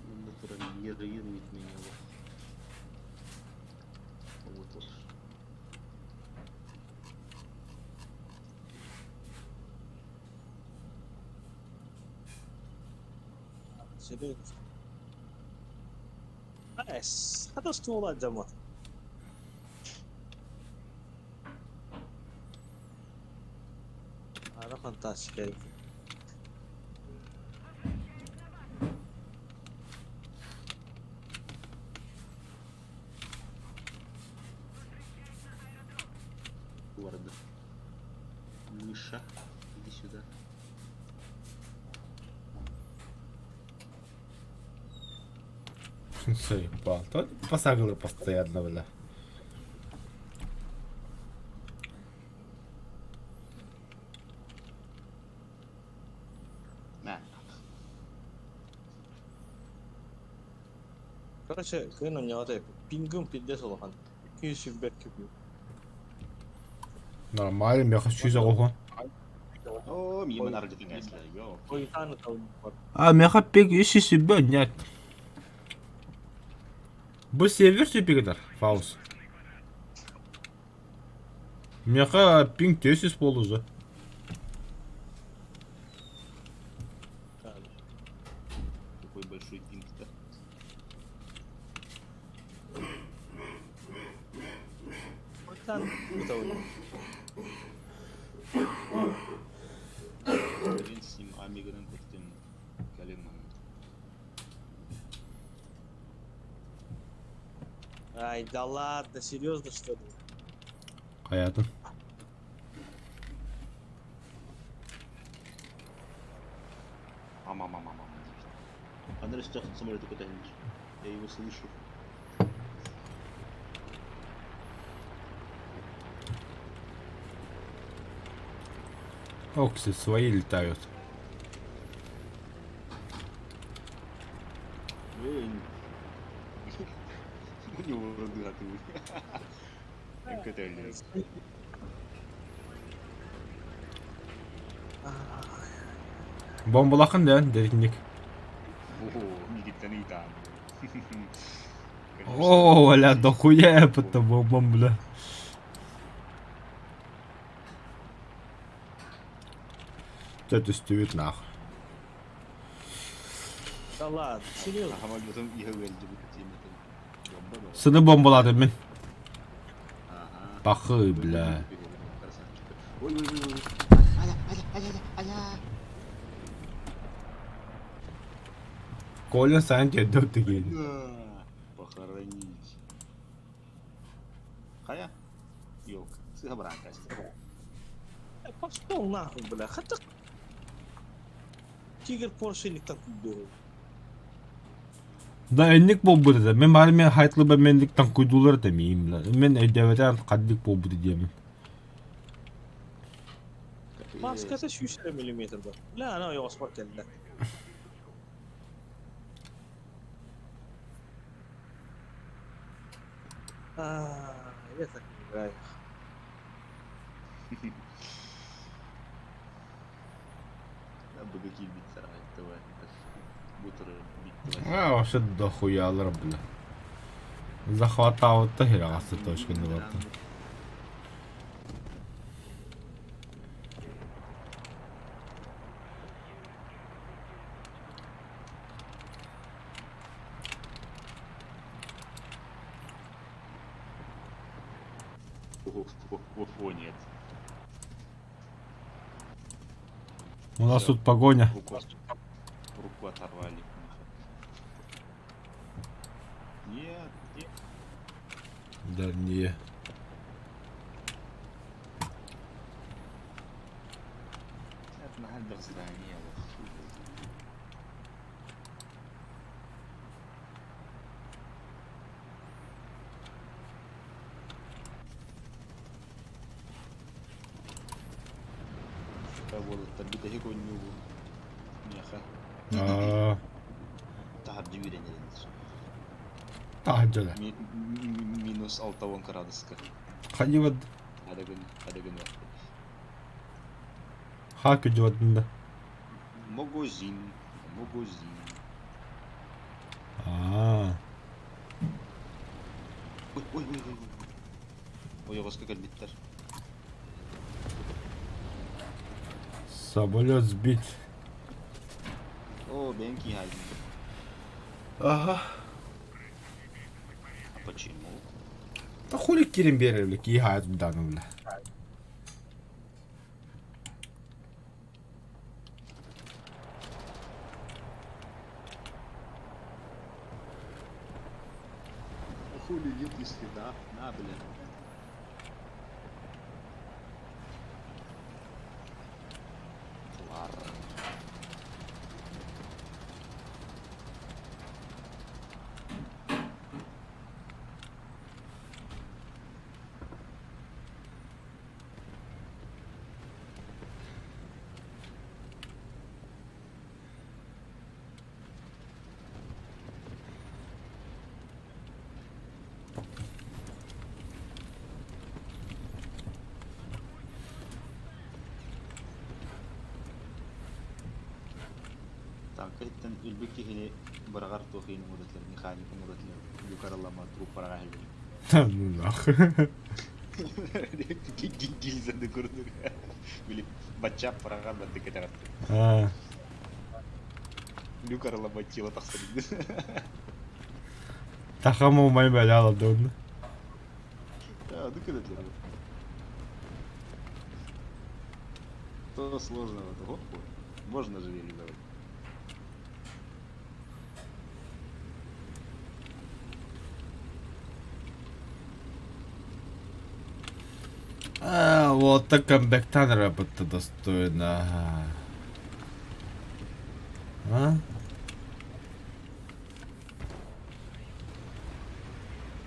Манна туран героин меня вот. Вот. Серьезно. Эс, хата ствола дьаммат. Ара фантастика. Города. Мыша, иди сюда. Заебал. Посагалы постоянно, бля. На. Короче, кыын онньоҕото пингым пиздец улахан. 225 куб. Нормально, меха сүүс оҕуһун. Оо, миимэн аргытын эслэ. Йоо. Ойутааны талын бар. А меха пик иши сүбэ нет. Бу сервер сүпигедер, Фаус. Меха пинг 400 болду Какой большой пинг-то. Ойутааны талын. Хрен с ним Амиганан көттүм. Кэлин манна. Ай, да ладно, серьезно что ли? Хайатын. Ам-ам-ам-ам-ам. Она растет самолет куда-нибудь. Я его слышу. Окси свои летают. Эй. У него рогатый. МКТ. Бомбалахын да, деринник. О, мигиттен ыйтаан. О, бля, дохуя это бомбам, бля. Это түстүбүт нахуй. Да ладно, серьезно. Самолетом иһэ ыалдьыбыт тиэмэтин. Бомба да. Сыны бомбаладым мин. Ага. Пахы, бля. Красавчик. Ой, ой, ой, ой. Аля, аля, аля, аля. Коля сайн тиэрдэ тигиэн. Да. Похоронить. Хайа? Ёлка. Сыха брака. Пошел нахуй, бля. Хотя... Тигр Порше не так убил. Да энник буолбут этэ. Мин баары мен хайтлыба менник таҥкуйдуулар этэ миим бля. Мин өйдөөбөтөм хаддык буолбут диэмин. Маската 100 миллиметр бар. Бля, ана ойоҕоспор кэллэ. А, я так не играю. Быга киирбит сарай. Давай. Бутыры бит. А, вообще дохуялар, бля. Захватаабытта хирэҕэс точканы барда. О, нет. У нас тут погоня. Руку, руку оторвали. Нет, нет. Да не. Это на здание. Уолаттар бүтэһик оонньуубун миэхэ Аа, таһырдьа үөрэнэриннэр. таһырдьа да. Минус 60 кыраадыска. Хайыбыт Хадагын, хадагын ха күдьүбэтин да. Магазин, магазин. Аа. Ой, ой, ой, ой, ой. Ойоҕоско кэлбиттэр. Самолет сбит. О, бэйэҥ киһаайдын. Ага. А почему? Да хули кирин берер, бля, киһаайт дану, бля. Хули нет ни следа. На, бля. Твар. Тааҥка иһиттэн өлбүт киһини быраҕар туох иһин уурдатылар, механик уурдатылар, люкаралама труп быраҕа иһэллэр. Ну нахуй. Гильзаны курдук. Били баччаап быраҕар бардык кэтэҕиттэн. Аа. Люк арыллабат тело тахсар Тахам умай бэля алды Да, ну кыдатылар. Что сложного-то? Хоп, можно же реализовать. А, вот так камбэктан работа достойна. А?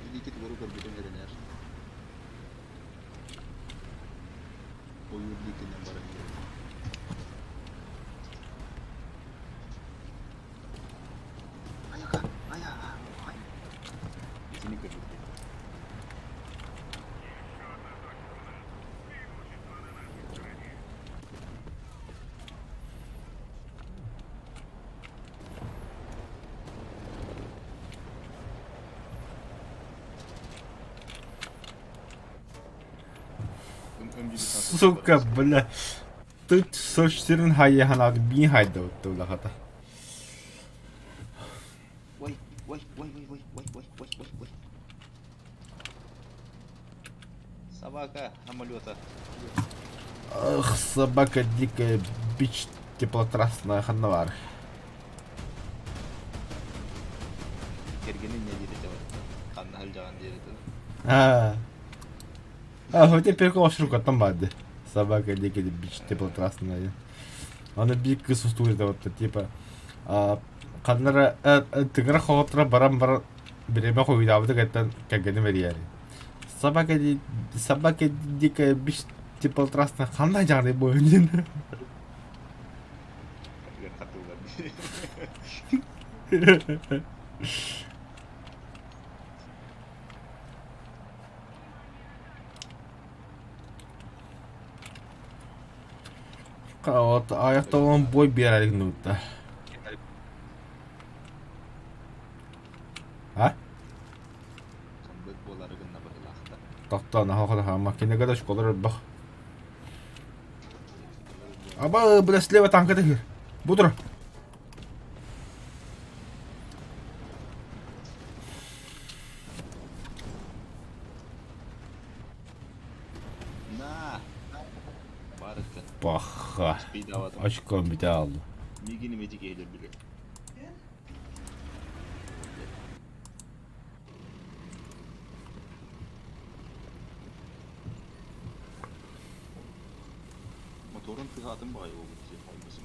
Илиити тугу көрбүтүн эрэнэр. Ойуур диэкинэн баран иһэр. Айака, айа, ай. Итини көрбүт. Сука, бля. Тут сочтирин хайяхан бин хайда уттулахата. Ой, ой, ой, ой, ой, ой, ой, ой, ой, ой. Собака самолета. Ах, собака дикая, бич теплотрассная ханнавар. Кэргэнин не диэтэ ханна сылдьаҕын диэтэ. А, а, хотя перкол шрукаттан барды. Собака дикая, бич теплотрассная. Аны биир кыыс устуур вот типа ханнара тыгара хоҕотро баран баран бириэмэ хойутаабыты кэттэн кэргэним эрийээри. Собака собака дикая бич теплотрассная ханна дьаҕаны буойун диэн. Хатыллар. Вот аяқталған бой берер минутта. А? Тохтоон аһа макинага да школар элбэх. Аба, бля, слева танка тахыр. Бу тур. На! Барыта. Паха. Очком бүтэ алды. Мигини медик eğilir bile. Моторун тыһаатын баҕайы буолбут дии, 18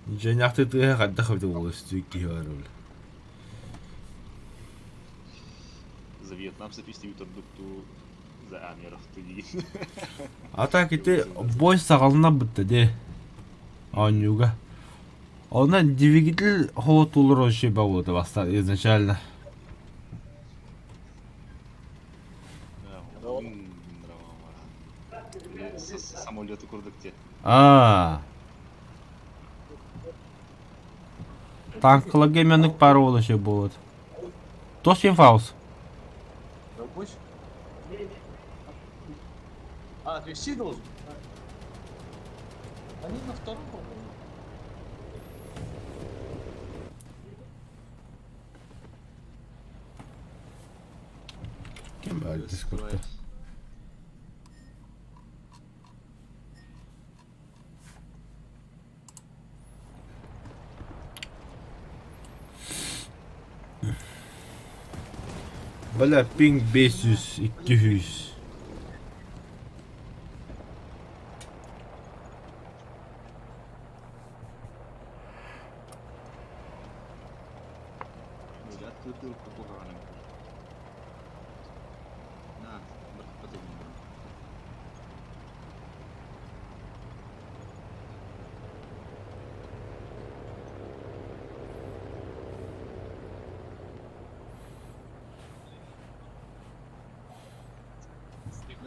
Дьиҥнээхтик тыаһа хайдах эбитэ буолуо өстүбүт киһи баар били. За Вьетнам сапистибит ордук дуу, за Амеров дуу А так ити бой саҕалана бытта дии оонньууга. Онон двигатель холотуулар вообще болуота бастаан изначально. Самолеты курдук те. Аа. Танкаларга эмиэ пара буола буолуот. Туох фаус? А, отвести должен? Они на втором, по-моему. Ким баар Дискордка? Бля, пинг 500, 200.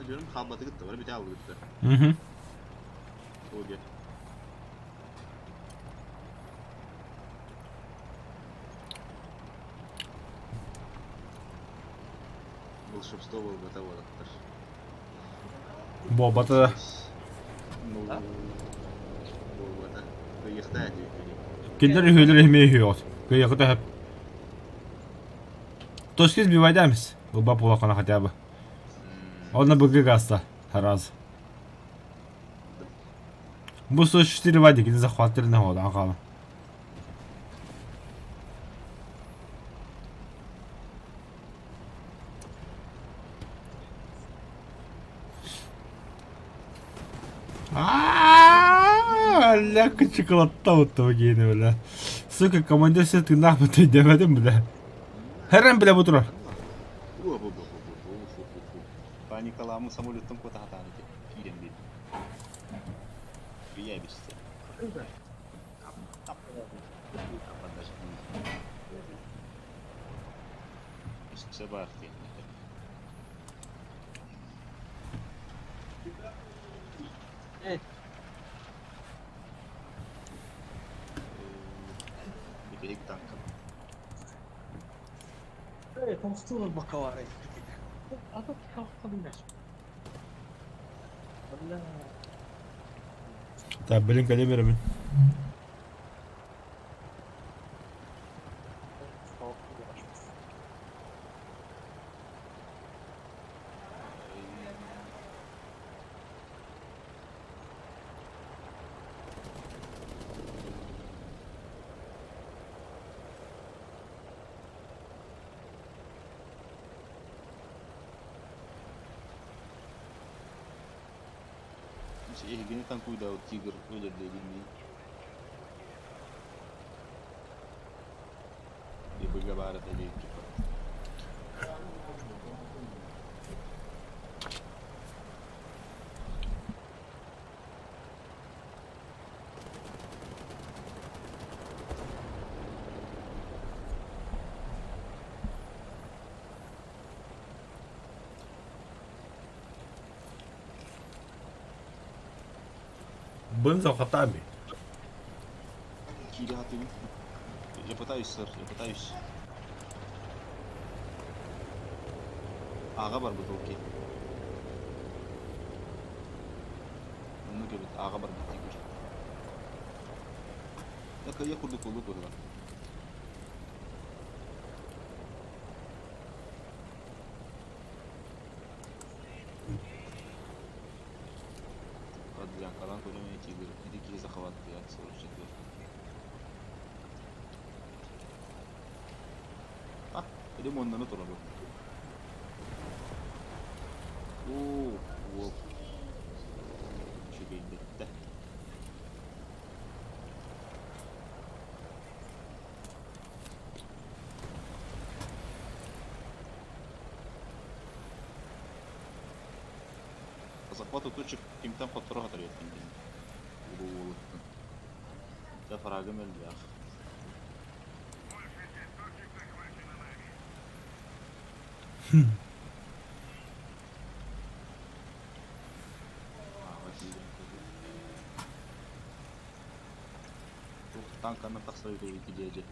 Diyorum хаалбаты кытта бары бүтэ алгытта. Мгм. Оге. Волшебство буолбата уолаттар. Буолбата. Ну, буолбата. Кыйыхтаа диэбит. Кинилэр үһүөлэр эмиэ үһүөҕүт. Кыйыхыта сөп. Точки сбивайдаемся. Ылба буолаххына хотя бы. Онно быгы гаста. Раз. Бу 104 вадик не захватырны хода аңқалы. Ля кычыкылатта гейне бля. Сука, командир все тыыннаах бытай демедим бля. Хэрэн бля бу турар. Паникаламы самолеттан кота хатааны киирэн биэрдим. Ийэ бистэ. Өссө баар диэн. Бүтэһик танкам. Толстуун бакалары. Так, блин, кэлэ беремин. Эһигини танкуйдаабыт тигр өлөрдө дии. Быга баара дии типа. Бензо хатами. Киирэ сатыыбын. Я пытаюсь, сэр, я пытаюсь. Аҕа барбыт ол киһи. Оннук эбит, аҕа барбыт дии көр. Да кыайа курдук буолуо быһыылаах. Подлянкалаан көрөн этиилэр ити киһи захватыйат 44. А, или муоннаны турабын. Оо, уол. Үчүгэйдэттэ. Захват утучек кимтэн хотторо хатарыаттан диэн. Улуу уолуттан. Дьэ фрагым элбэх. Ааҕа киирэн көрүү. Туох танканан тахсар үтүө дьээдьэ.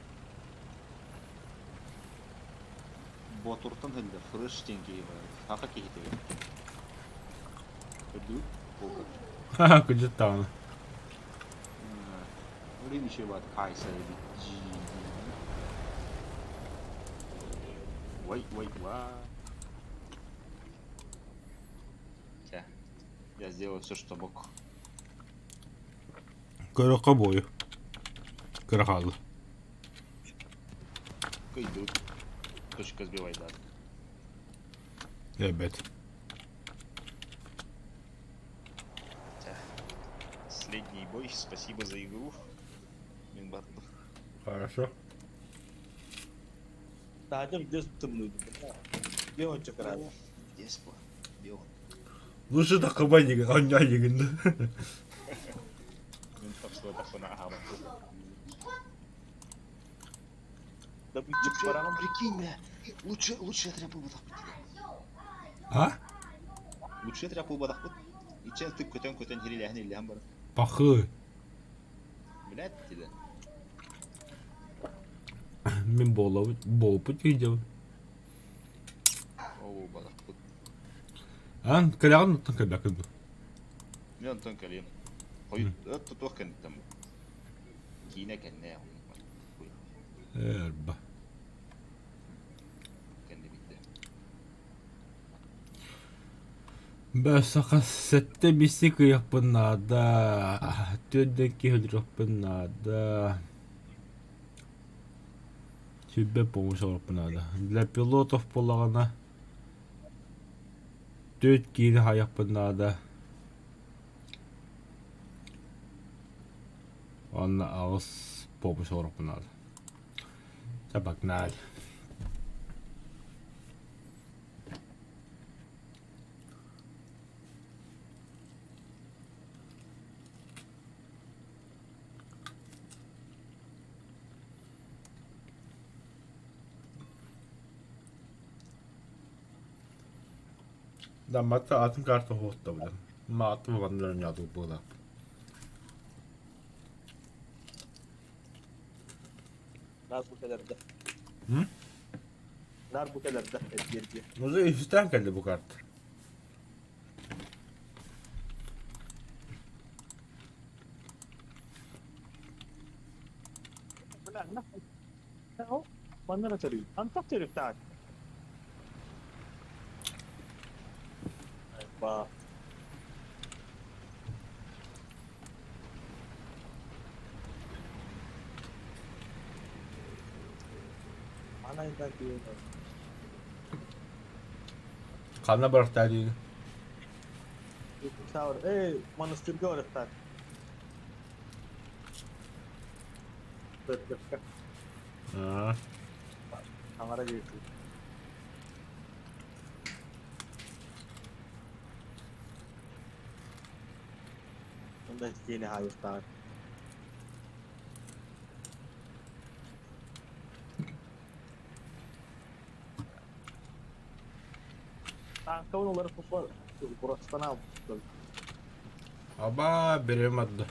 Боотуртан сылдьар Фреш диэн киһи баар. Саха киһитэ эбит. Көрдүгүт? Полка. Ха-ха, кырдьык даҕаны. Блин, еще баар Кайса эбит. Ой, ой, ва. Я сделал все, что мог. Көрөххө буойу. Кыра хаалла. Идут. Точка сбивай, да. Эбэт. Последний бой. Спасибо за игру. Мин бардым. Хорошо. Таһырдьа дьэс тымныйда. Биэ онча кыраата. Дьэс бу. Биэ Лучше такыбай деген, анньай деген да. Мин тапсыбатахпына аһаабаппын. Добытчик бараҕын. Прикинь, бля, лучше, лучше отряд буолбатахпыт. А? Лучше отряд буолбатахпыт. Иччэ ытык көтөн-көтөн хирилээһин иллэһэн баран. Пахы. Блядь, тебе. Мин буолабыт, буолбут видео. Ол буолбатахпыт. Ан, кэлэҕин оттон кэлбэккин дуо? Мин онтон кэлиэм. Хойут туох кэнниттэн бу? Киинэ кэннэ Эрба. Кэннэ биирдэ. Бэсэхэ сэттэ биси кыйахпын наада, түөрдэн киһи өлөрүөхпүн наада. Сүүрбэ помощь оҥоруохпун наада. Для пилотов буоллаҕына түөрт киини хайахпын наада. Уонна аҕыс помощь оҥоруохпун наада. Чэ, погнали. Да, мата атын карта хуоттабын. Мааты ваннарын ядыл буолап. Наар бу кэлэрдэ. Наар бу кэлэрдэ эргиэргэ. Уже үһүстээн кэллэ бу карта. Манна эрэ төрүүр. Антах төрүттээх. Ба. Анайда диэн. Ханна барахтаа диин? Эй, монастырга барыктаах. Бөртөккө. Аа. Таҥара диэки. Онда киэни хаайыахтааҕар. Тааҥкабын улары туппа курастан аалбыттар. Аба, берем адды.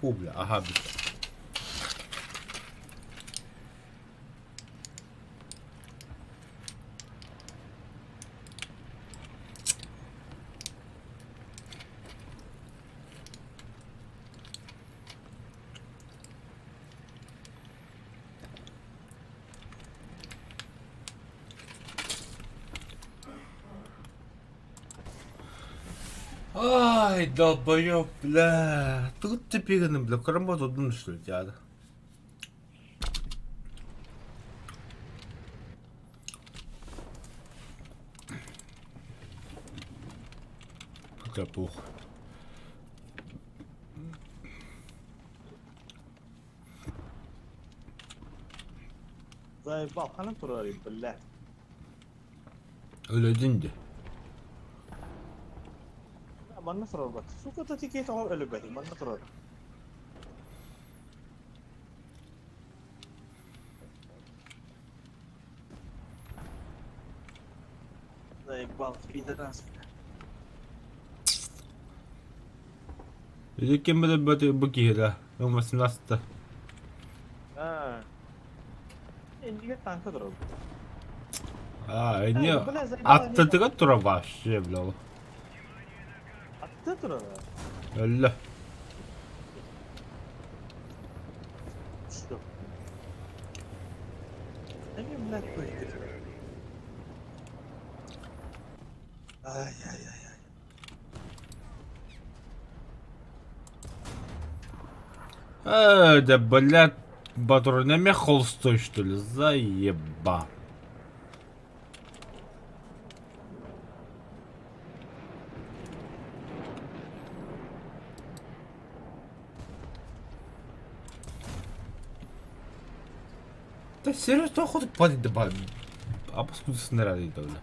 Фу, бля, ага, бүттэ. Ай, долбоёб, бля. Тут ты пиганым, бля, кормот одну, что ли, дяда? Хотя плохо. Заебал, ханан турарый, блядь. Өлөдүн де. Манна турарбат. Сука, да тикет оҕо өлүбэтин, манна турар. Заебал, пидорас. Или ким билбэт бу киһи 18 А. Иннигэр танка турар. А, не, аттытыгар турар вообще, бля. Атты турар. Өллө. Что? Эми, блядь, көйдү. Ай-ай-ай. Да, блядь, патронами холстой, что ли? Заеба. Да серьезно, охота падать да А поскуда снаряды идут, бля?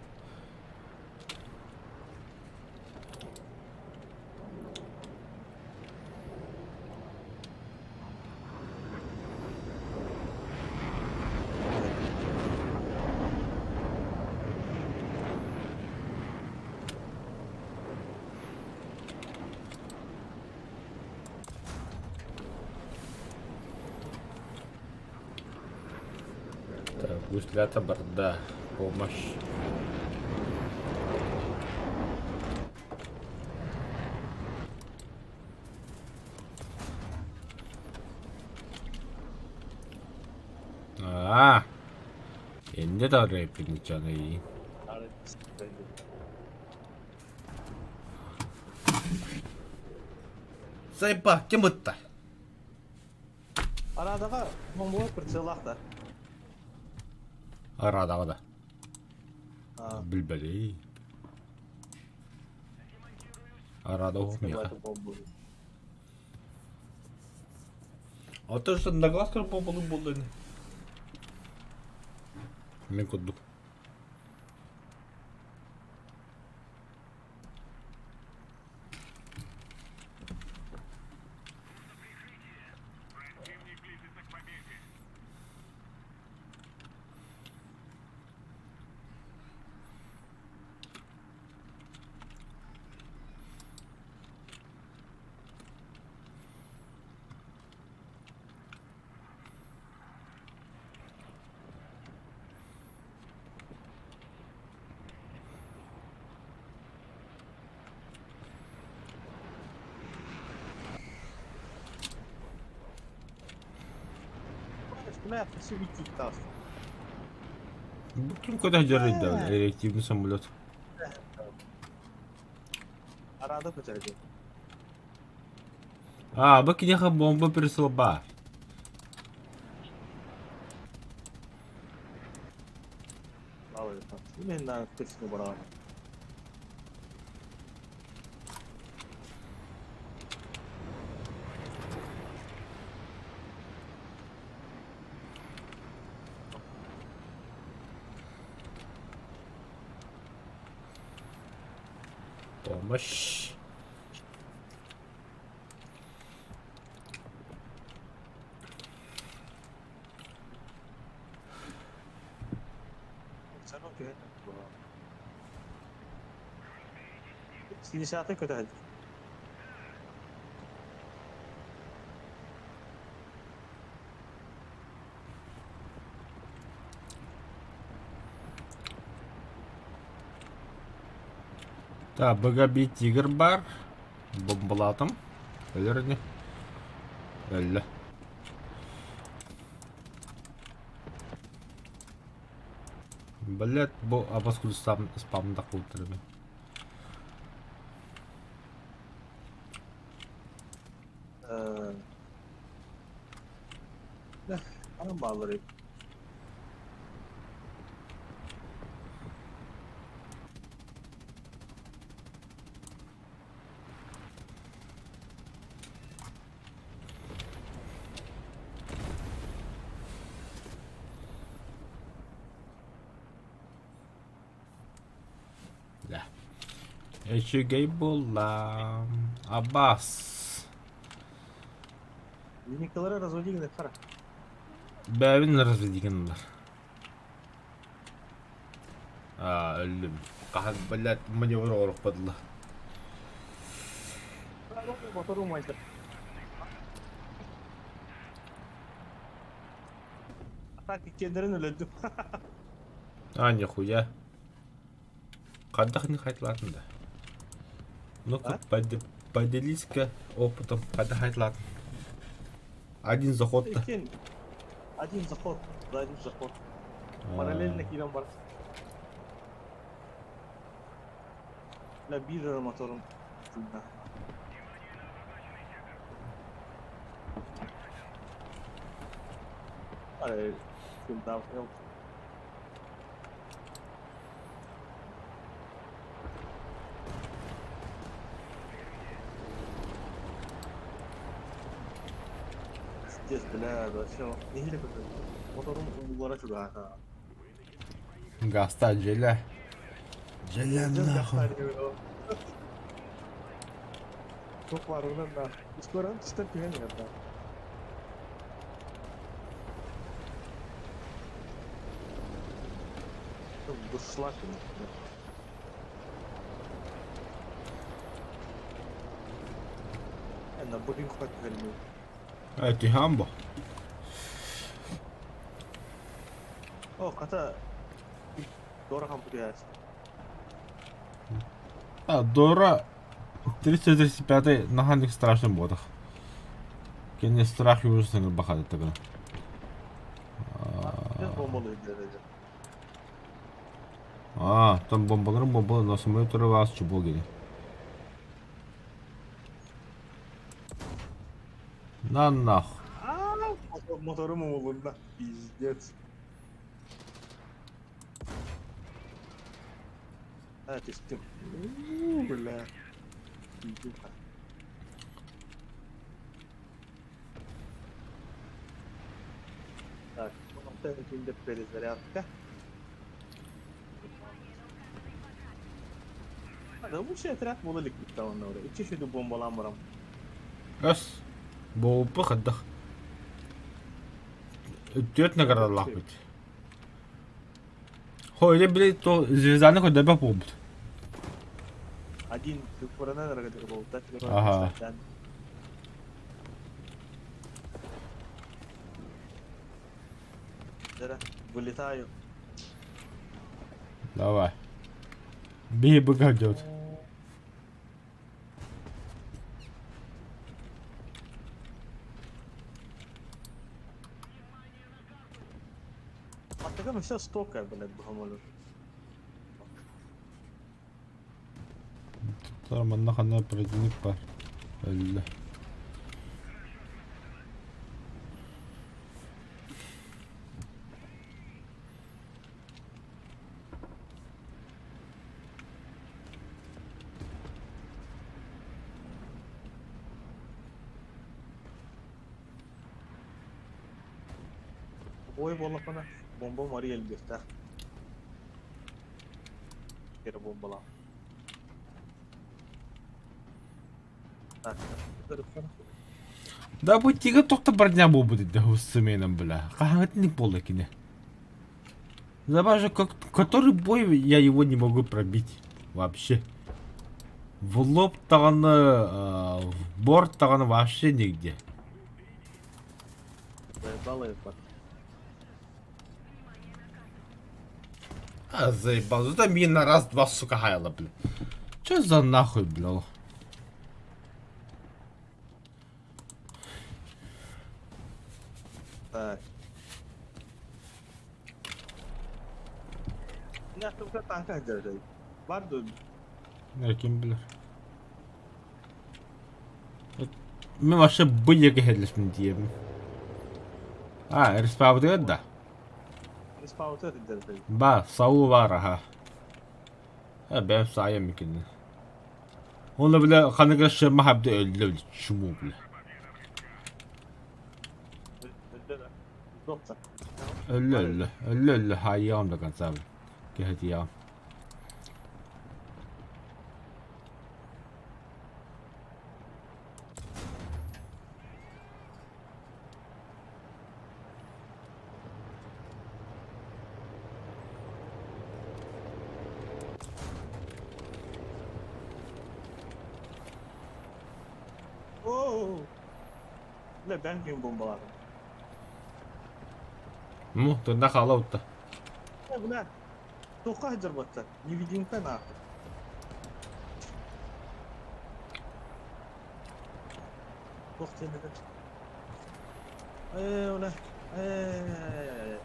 Так, гуслята барда. Помощь. А, инде да рэпинчаны. Сайба, ким ытта? Арадаҕа моҥгол прицеллаах да. Арадаҕа да. Билбэлий. Арада уһумиэхэ. А то что на глаз бомбалыы буолла ини. Мин курдук. Бу ким куда дьарыйда реактивный самолет? Арада көтөргө. А, бу киниэхэ бомба прислала. Именно точно бараҕан. Помощь. Десятый көтөһөт. Так, БГБ Тигр бар. Бомбалаатым. Өлөр ини. Өллө. Блять, бу абас курду спамда култырыбын. Ханан баалларый? Да. Үчүгэй буолла. Аббас. Николара разводи гынахтара. Бэйэбин разводи гыннылар. Аа, өллүм. Хаһан, блядь, маневр оҥоруохпатылар. Мотору умайда. Атак иккиэннэрин өлөрдүм. А, нихуя. Хайдах не хайтлаатын да? Ну-ка, поделись-ка опытом. Хайдах хайтлаатын? Один заход-то. Иккиэн один заход, за один заход. Параллельно киирэн бар. Бля, биир эрэ моторум тыынна. Арай, тыыннаах Пиздец, бля, вообще, нэһиилэ көрдüm. Моторум ууллара чугаһаата. Гаста дьэлэ. Дьэлэ нахуй. Туох баарынан да. Скоро түстэн түһэн иһэр да. Дуршлаг. Эн быгын хат түһэрми. Эти хамбо. О, хата Дора хампы А, Дора 335 наһаа страшный буотах. Кини страх и ужас бахады тогда. А, там бомбаларын бомбалы, но самолет вас чубол гели. На нахуй. Моторум умулунна. Пиздец. А, түстүм. Бля. Так, онтон перезарядка. Да лучший отряд буола иликпит даҕаны ора. Иччи сүдү бомбалаан баран. Өс. Буолбу хайдах. Түөрт наградалаахпыт. Хой, били то звезданы көрдөбөх буолбут. Один куранан арагадыр буолта. Ага. Вылетаю. Давай. Бей быка идет. Аттыган все стокая, блядь, богомолю. Манна ханна противник бар. Өллө. Ой буоллахпына бомба Мария элбиэхтээх. Кэрэ бомбалаах. Так, Да бу тига тохто барня буолбут идде сменам бля. Хаһаҥытник буолла кини. Забажа, как, который бой я его не могу пробить вообще. В лоб таҕаны, в борт таҕаны вообще нигде. Заебало ебать. А, заебал. Это мина раз-два, сука, хайла, блин. Чё за нахуй, бля? Так. Нахуй танка сылдьар Бар дуо? Ким билэр. Мин вообще быйыга иһэллэспин диэбин. А, респаутыгар да? Респаутыгар сылдьар Ба, сау бар аха. Э, бэйэм саайам икини. Оны бile ханыга шема хабды өллө бile чуму бile. Өллө да. Доктор. Өллө өллө. Өллө өллө хайыам до конца бile. Кэһэтиям. Оо! Бля, бэм ким бомбалаатым. Ну, тында хаала утта. Э, бля, туохха сылдьар буолта? Невидимка нахуй. Туох диэн этэ? Ээ, бля, ээ,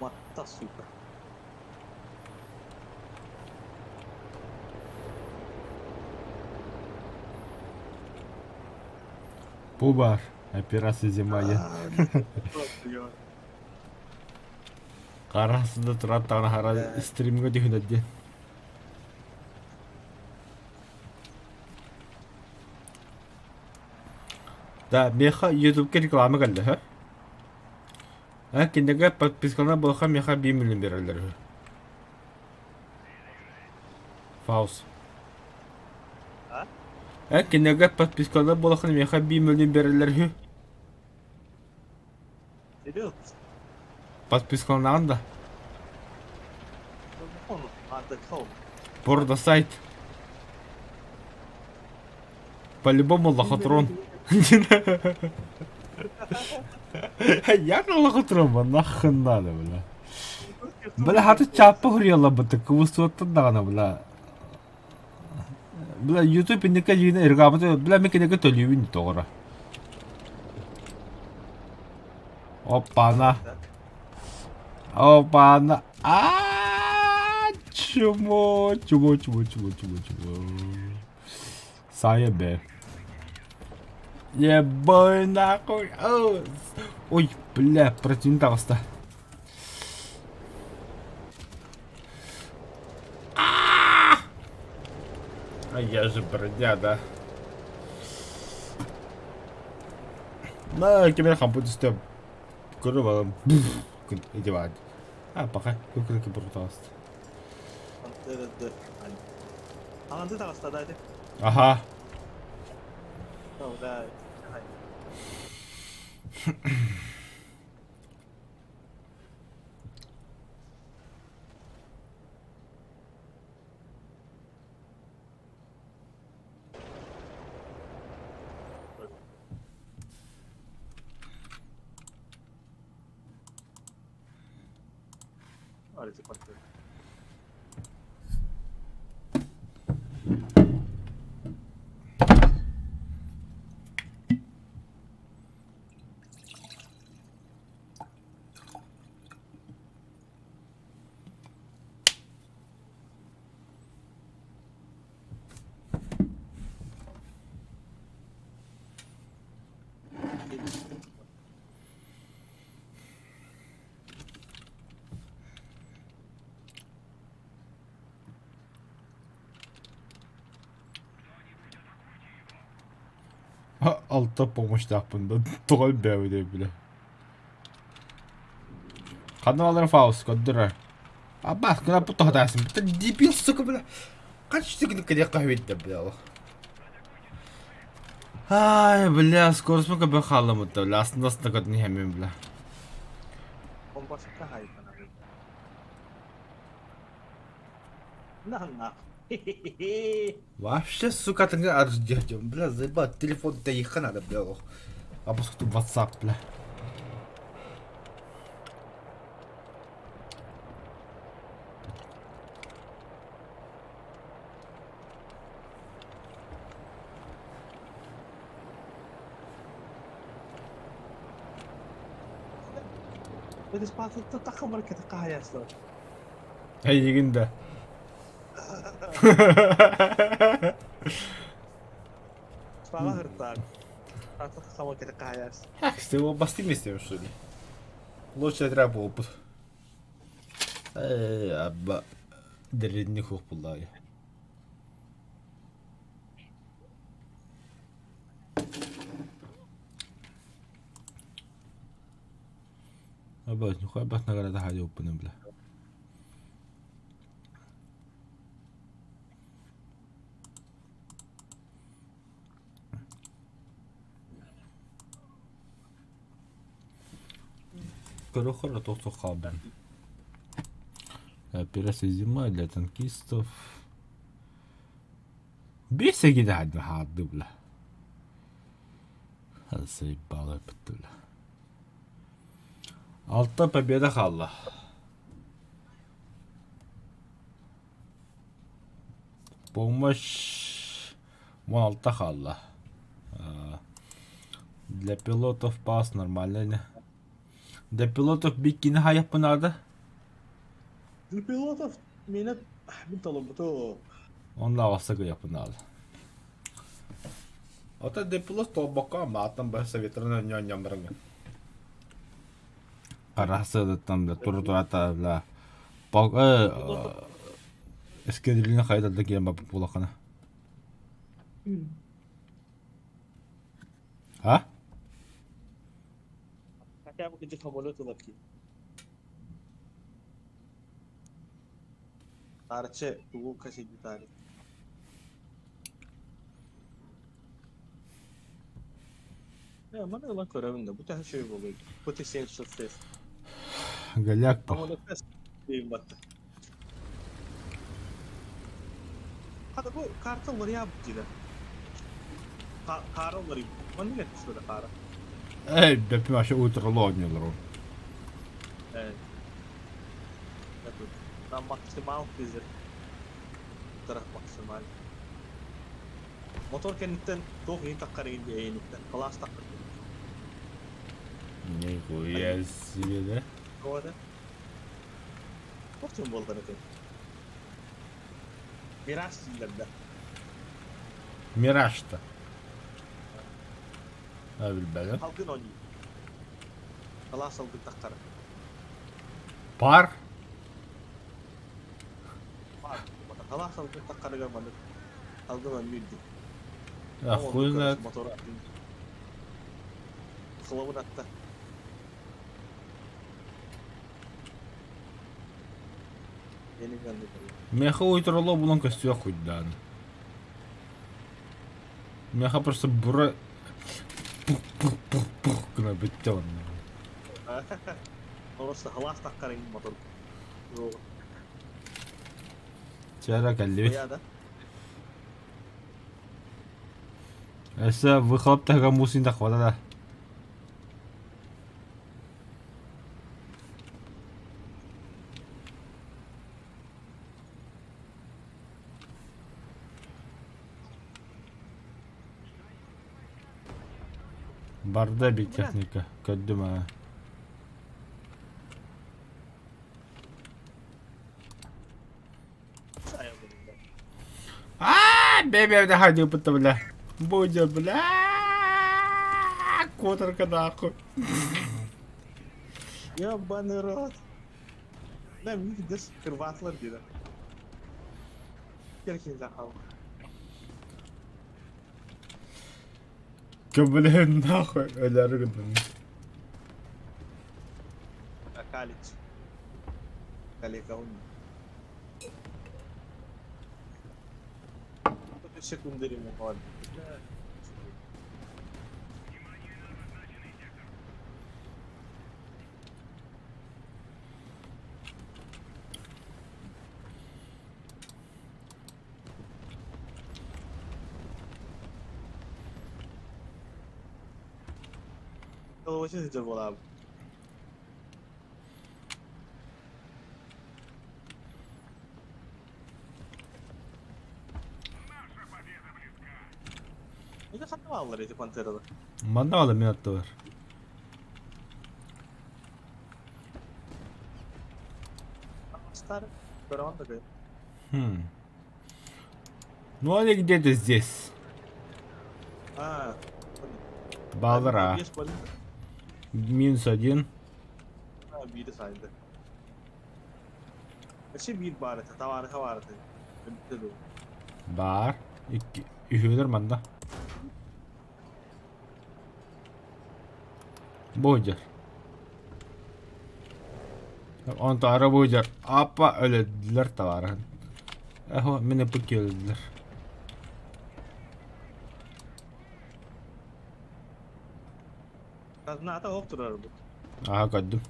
Матта, сука. Бу баар, операция зима диэн. Хараасында туран таҕана хара стримҥа түһүнэр диэн. Да, миэхэ ютубка реклама кэллэ һэ. А кинигэ подпискалана буолха миэхэ биир миллион биэрэллэр үһү. Фаус. А? Э кинигэ подпискалана буолха миэхэ биир миллион биэрэллэр үһү. Серьезно? Подпискаланаҕын да? Отдохнул. Порно сайт. По-любому лохотрон. Я лохотрон, нахрен надо, бля. Бля, хаты чаппа хуруйалларбыт, кыбыстыбаттан даҕаны, бля. Бля, YouTube инники дьиҥэ ыргаабыт, бля, мин кинигэ төлүүбүн тоҕоро. Оппана. Оппана. Аа, чмо, чмо, чмо, чмо, чмо, чмо. Сайа б. Ебой нахуй. Ой, бля, противник таҕыста. А я же броня, да? На, кемер хампы түсті. Көріп алам. Иди А, пока. Көкірекке бұрғы таҕыста. Анды таҕыста да Аха. Да. Алта помощьтаахпын да тоҕо элбээбитий бile. Ханна балар Фауст көрдөрөр. Аббас гына бу тоһутаасым. Дебил, сука, бля. Қанша күнүк кэлиэх хаһыйда бля. Ай, бля, скорость көбө хаалламмыт бля. Астында астында көтөн иһэммин бля. Бомбашка хайпана. На Вообще, сука, ты бля, заебал, телефон да ехать надо, бля. А поскольку WhatsApp, бля. Бэдиспаатыттан таххан баран кэтэх хаһайааччылар. Эйигин да. Спаҕа сырыттаҕын. Ата таххан кэтэх хаһайааччы. Ты его бастым истем, что ли? Лучше отряд буолбут. Абба дэринник хуох буллаайы. Аба, нюхай бас награда хаайыппын бля. Көрө-көрө туох хаалбын. Операция «Зима» для танкистов. Биэс эгиде хаарды бля. Заебало бля. Алта победа хаалла. Помощь 16 хаалла. Для пилотов пас нормально. Для пилотов биккини хайаппын наада. Для пилотов меня мин толорбуту. Онно аҕыста кыйаппын наада. Ото для пилот толбокко мааттан бары советран өнньөн баран. Арассыыдаттан бля тура-турата бля эскадрилья хайда киэн баппыт буолаххына. А? Хотя бы где самолет ылар киһи. Арчы тугу касидитари. Маны ылан көрөбүн да, бу төһө үчүгэй буолуой? Путешествие. Голяк по. Самолет Хата бу карта уларыйаабыт дида. Хаара уларыйбыт. Маннык этэ хаара. Эй, бэппим вообще утроло оонньуулар. Э. Там максимал тизер. Максималь. Мотор кэнниттэн туох иһин таххар игин эйиниттэн халаас таххар. Нихуя себе, да? Тоҕо этэ? Туох диэн буоллар этэй? Мираж дииллэр да. Мираж-то. А, билбэтим. Салгын оонньуур. Халаас салгын таххара. Пар? Пар. Халаас салгын таххарыгар маннык салгын оонньуур дии. А хуй знает. Мотор Хлобун атта. Меха уйтроло булан көстүөх хуйдаан. Меха просто бура пух пух пух пух гына бүттэ онно. Просто халаас таххарыҥ мотор. Чара кэллибит. Өссө выхлоп таһыгар муус таххыбата да. Барда бит техника. Көрдүм аа. Аа, бэбэ хаадьыппыт бля. Будя, бля. Куотарка нахуй. Ебаный рот. Да, мин кырбаатылар диэн. Кэркин хаал. Блин, нахуй, өлөрү гынным. Калич. Калека Секунды ремонт. Головочу сылдьар буолаабыт. Ити ханна бааллар ити пантералар? Манна баалар мин аттыбар. Астар көрөҕүн да кый. Хм. Ну они где-то здесь. А, Балра. Минус один. Биири сайды. Өссө биир баар этэ, табаарыһа баар этэ. Эбитэ дуу. Баар. Икки. Үһүөлэр манна. Бодьар. Онто ара бодьар. Аппа өлөдүлэр табаарыһын. Эхо, мин ыппыт өлөдүлэр. Казната ох турар бу. Аха көрдүм.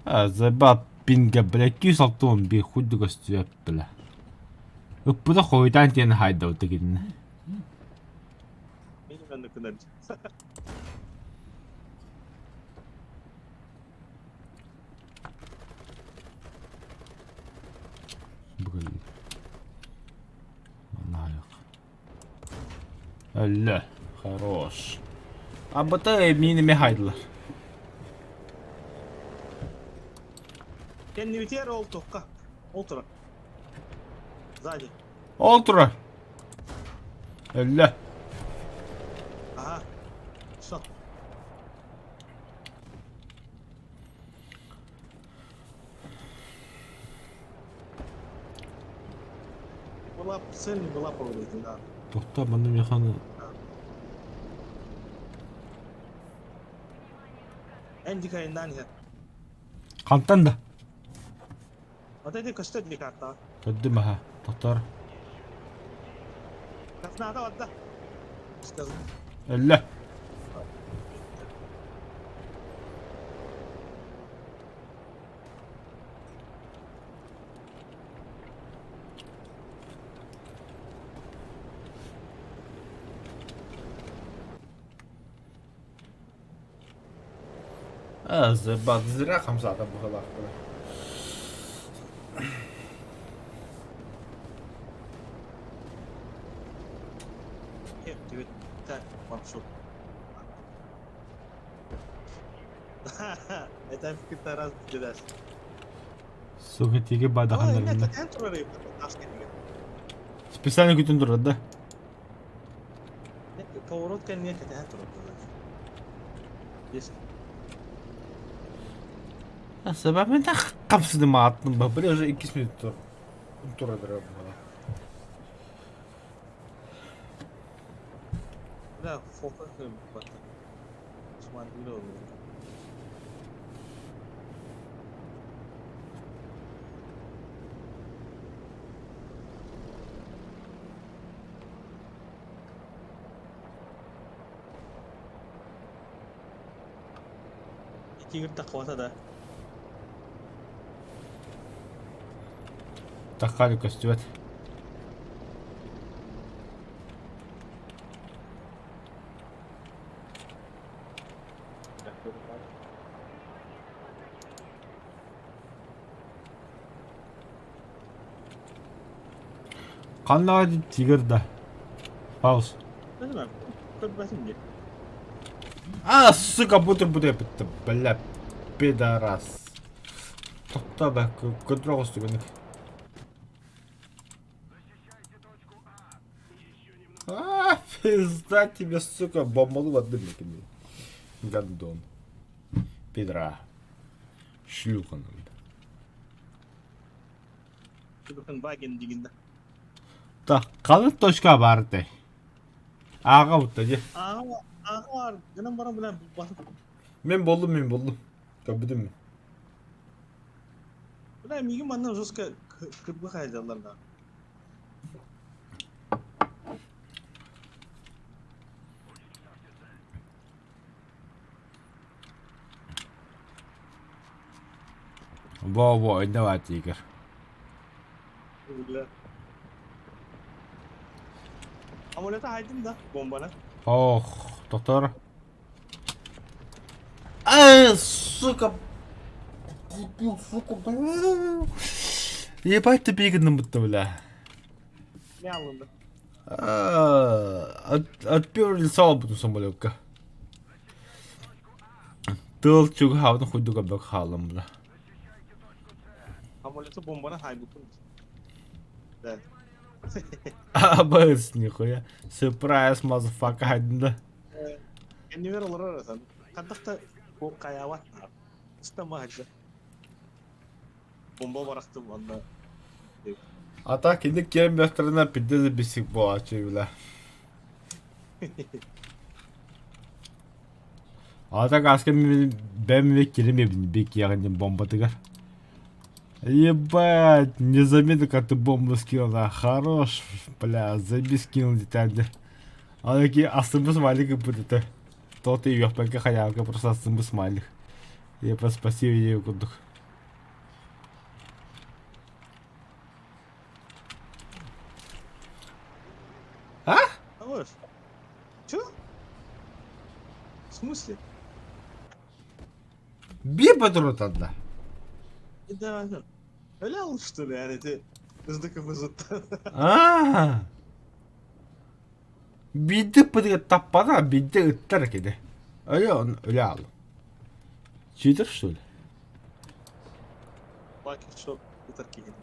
А, заба пинга, бля, 261 хуй көстүөп, бля. Ыппыта хойутаан тиэн хайдабыта кинини. Мин манныкынан. Бүгүн Манайык. Өллө. Хорош. Абыта миин эме хайдылар. Кэннибитигэр ол туохха? Ол турар. Сзади. Ол турар. Өллө. Ага. Все. Была цель не была повреждена. Тохтоо манна механы Эн дикайыннаан иһэр. Хантан да? Вот эти көстө дии картаҕа. Көрдүм аха. Тохтоор. Казната барда. Сказал. Өллө. Забат зря хамсаата быһыылаахтара. Это в раз дедас. Сука тиги бадаханнарында. Специально күтүн турар да. Поворот кэннигэ кэтэһэн турар. Себеп хамсыдым ааттым ба били уже 2 минут тур турар Да, фока Тигр таххыбата да. Таххаали көстүбэт. Ханнаҕа тигр да. Пауз. Көрбөтүм дии. А, сука, бутыр-бутыр эппиттим. Бля, пидорас. Тохтоо бэ, көтүрэ оҕустугунук. А, пизда тебе, сука, бомбалыы бардым мекин. Гандон. Пидра. Шлюха нам. Ваген дигинде. Так, ханнык точка баар этэй? Ааҕа бутта дии. Ааҕа ааҕа баар гынан баран бile басып Мен болдум, мен болдум. Көрбүтүм мен. Бля, миигин манна жестко кырбы хайдаллар да. Во-во, давай, тигр. Бля. Амулета хайдым да бомбаны. Ох, доктор. Ай, сука. Сука, бля. Ебать ты бигнем будто, бля. Не алынды. Отперли салбу самолетка. Тыл чугаһаабытын курдук элбэх хааллым бля. Самолеты бомбаны хаайбыппын. Да. Абыс, нихуя. Surprise, motherfucker, да. Кэннибэр олорор этэн. Хантах да хайаабат. Ыстамаһыдьа. Бомба барахтым онно. А так кини киэн бэстэринэ пиздец бисик буолааччы бля. А так аска бэм кирим бик ягын бомбатыгар. Ебать, не заметил, как ты бомбу скинул, Хорош, бля, заебись скинул детали. А такие астымбы смайлик будет. То ты ёппенка хаялка просто астымбы смайлик. Я просто спасибо ей курдук. А? Хорош. Чё? В смысле? Bir патрон да. Да, Öyle что ли, yani ты ыздыкыбызыттан. А. Биирдэ пытыга таппата, биирдэ ыттар кини. Өлө он өлө аал. Читер что ли? Баки шоп ытар киһини.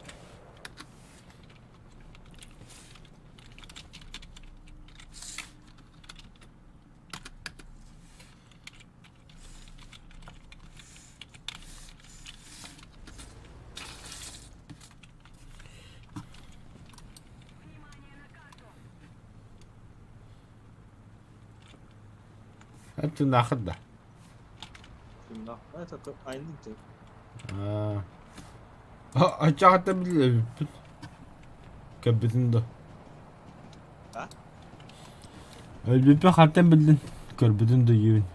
Это нахер да. Это айнын ты. Аа. Ачаата билбиппин. Кэббитин да. А? Өлбүппүн хантан биллин? Көрбүтүн да ийэбин.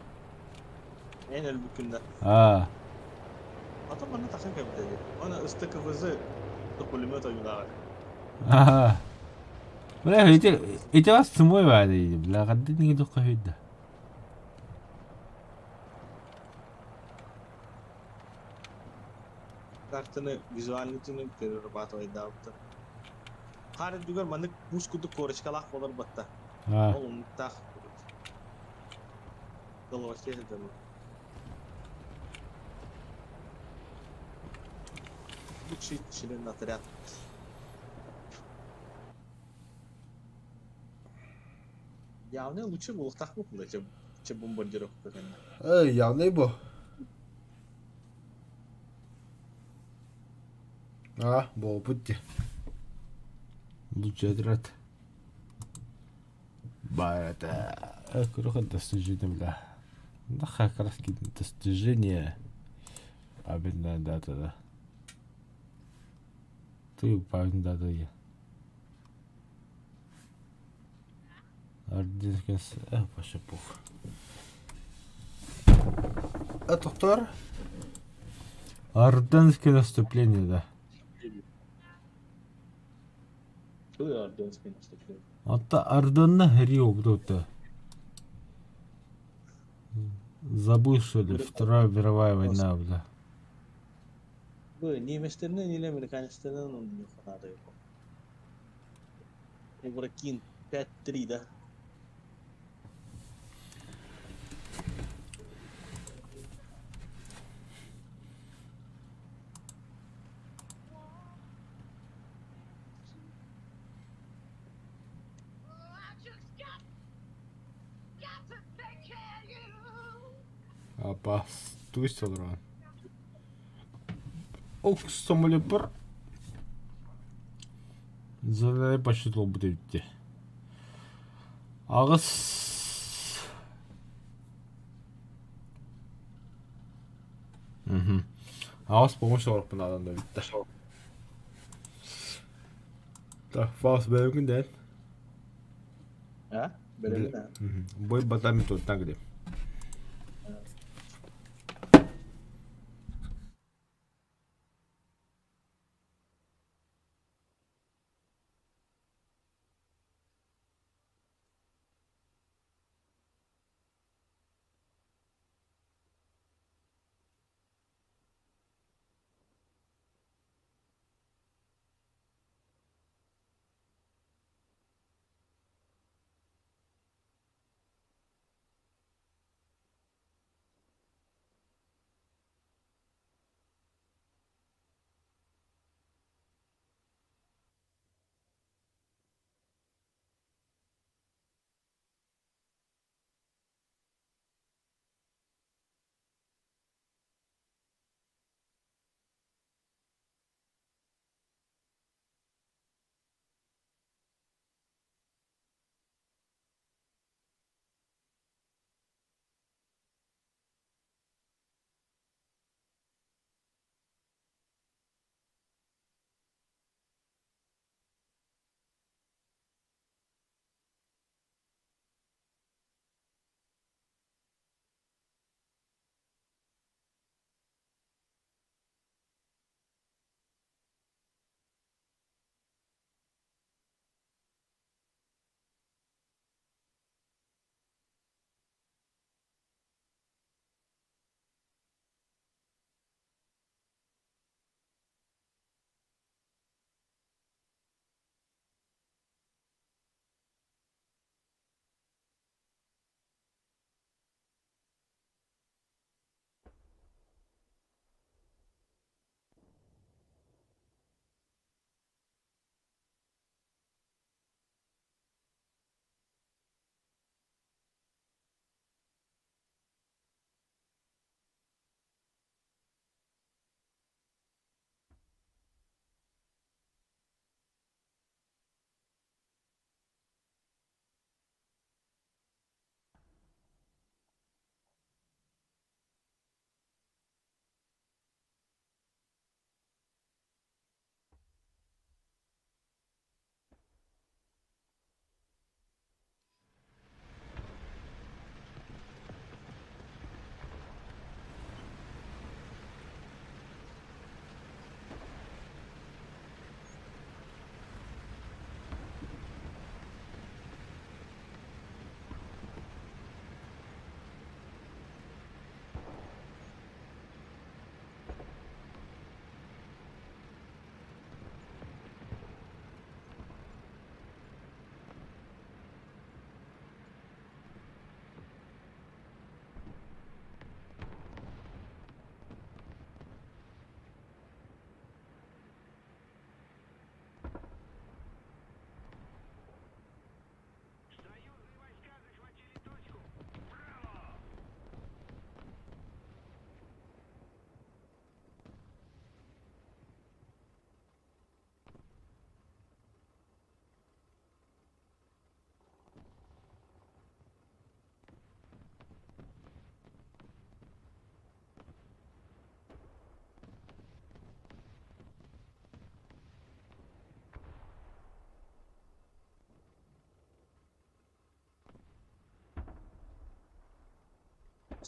Эн өлбүккүн да. Аа. Ата манна тахсан кэбитэ. Оны ыстыкыбызы пулемет ойуулааҕар. Аа. Бля, ити вас сымой баады, бля, ханды неге тоққа хүйді. Картаны визуальный түнүк перерабатывайдаабыта. Хаар үрдүгэр маннык муус курдук корочкалаах буолар батта. Аа. Ол оннуктаах головастей сылдьаллар. Лучший член отряд. Явно лучше буолуохтаах буолла чем чем бомбардировка кэннэ. Эй, явный бу. А, буолбут дии. Лучший отряд. Баар это круто достижение, бля. Да как раз достижение. Победная дата, да. Ты победная дата я. Ординская... вообще пух. А, доктор? Орденское наступление, да. Что Орденское наступление? Ата Орденна Рио кто-то. Забыл, что ли, Вторая мировая война, бля. Бу немецтеринен или американецтеринен оннук наада Еврокин 5-3, да? Апа, туй олорон. Ок, самолепыр. Задай почти будет. Аҕыс Аҕыс помощь оҥоруохпун наада да бүттэ. Так, Фаус бэйэҥ дээн. А? Бэлэмин аа? Бой батами тут так где.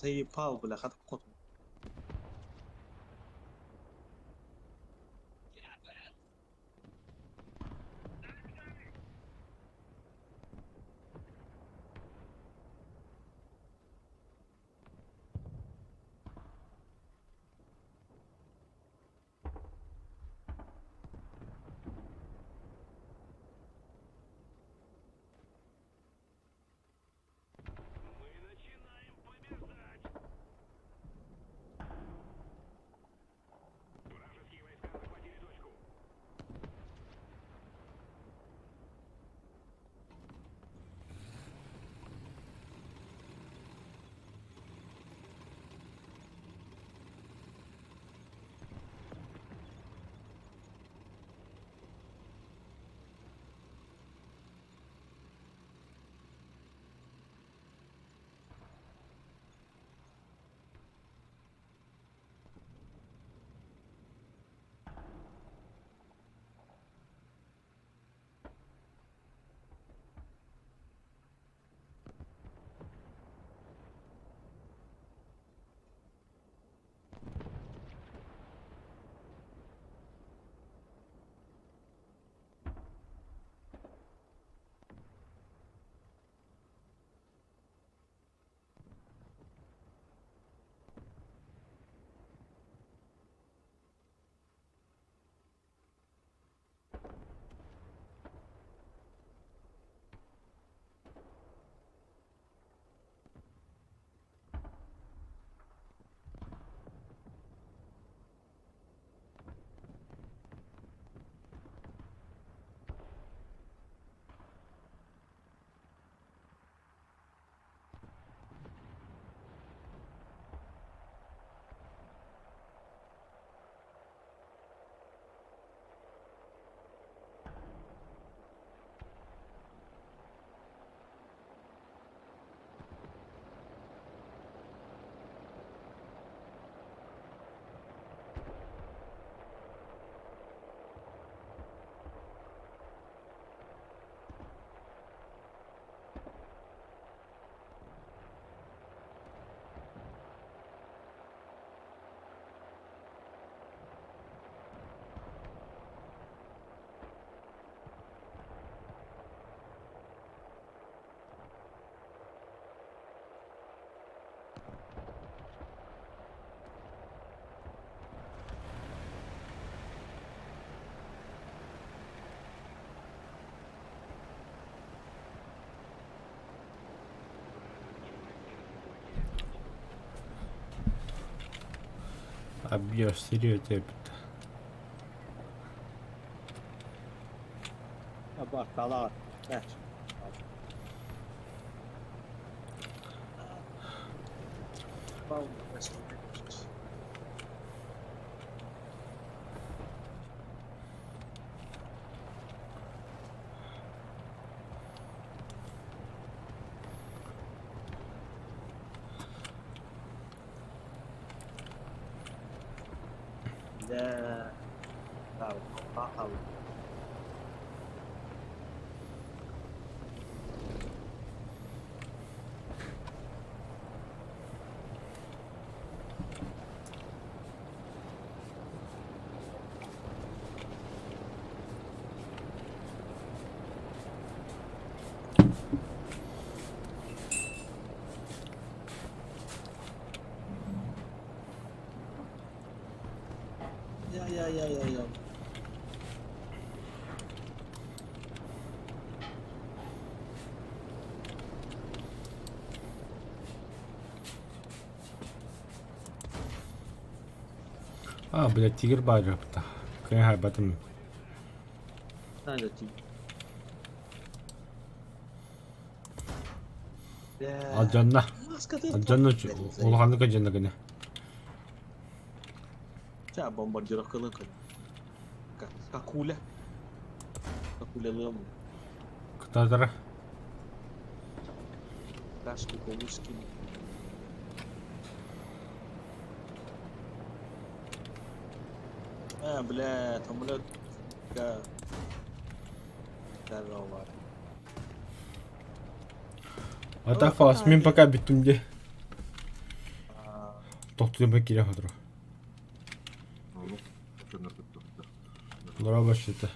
Заебал, бля, хат кот. Объешь стереотипы. Абарталар. Да. Я, я, я, я, я. А, блядь, тигр баар Кыайа хайбатым. Алдьанна. Алдьанна улаханнык алдьанна гына. Ча бомбардировкалыы көр. Какуля. Какулялыам. Кытаатара. Кашки, полушки. А, бля, там, бля, Здорово. А так фас, мин пока бүттүм дии. Тохтуйба киирэ хотура. Ону дьоннор кыттыбыттар. Лора башыта.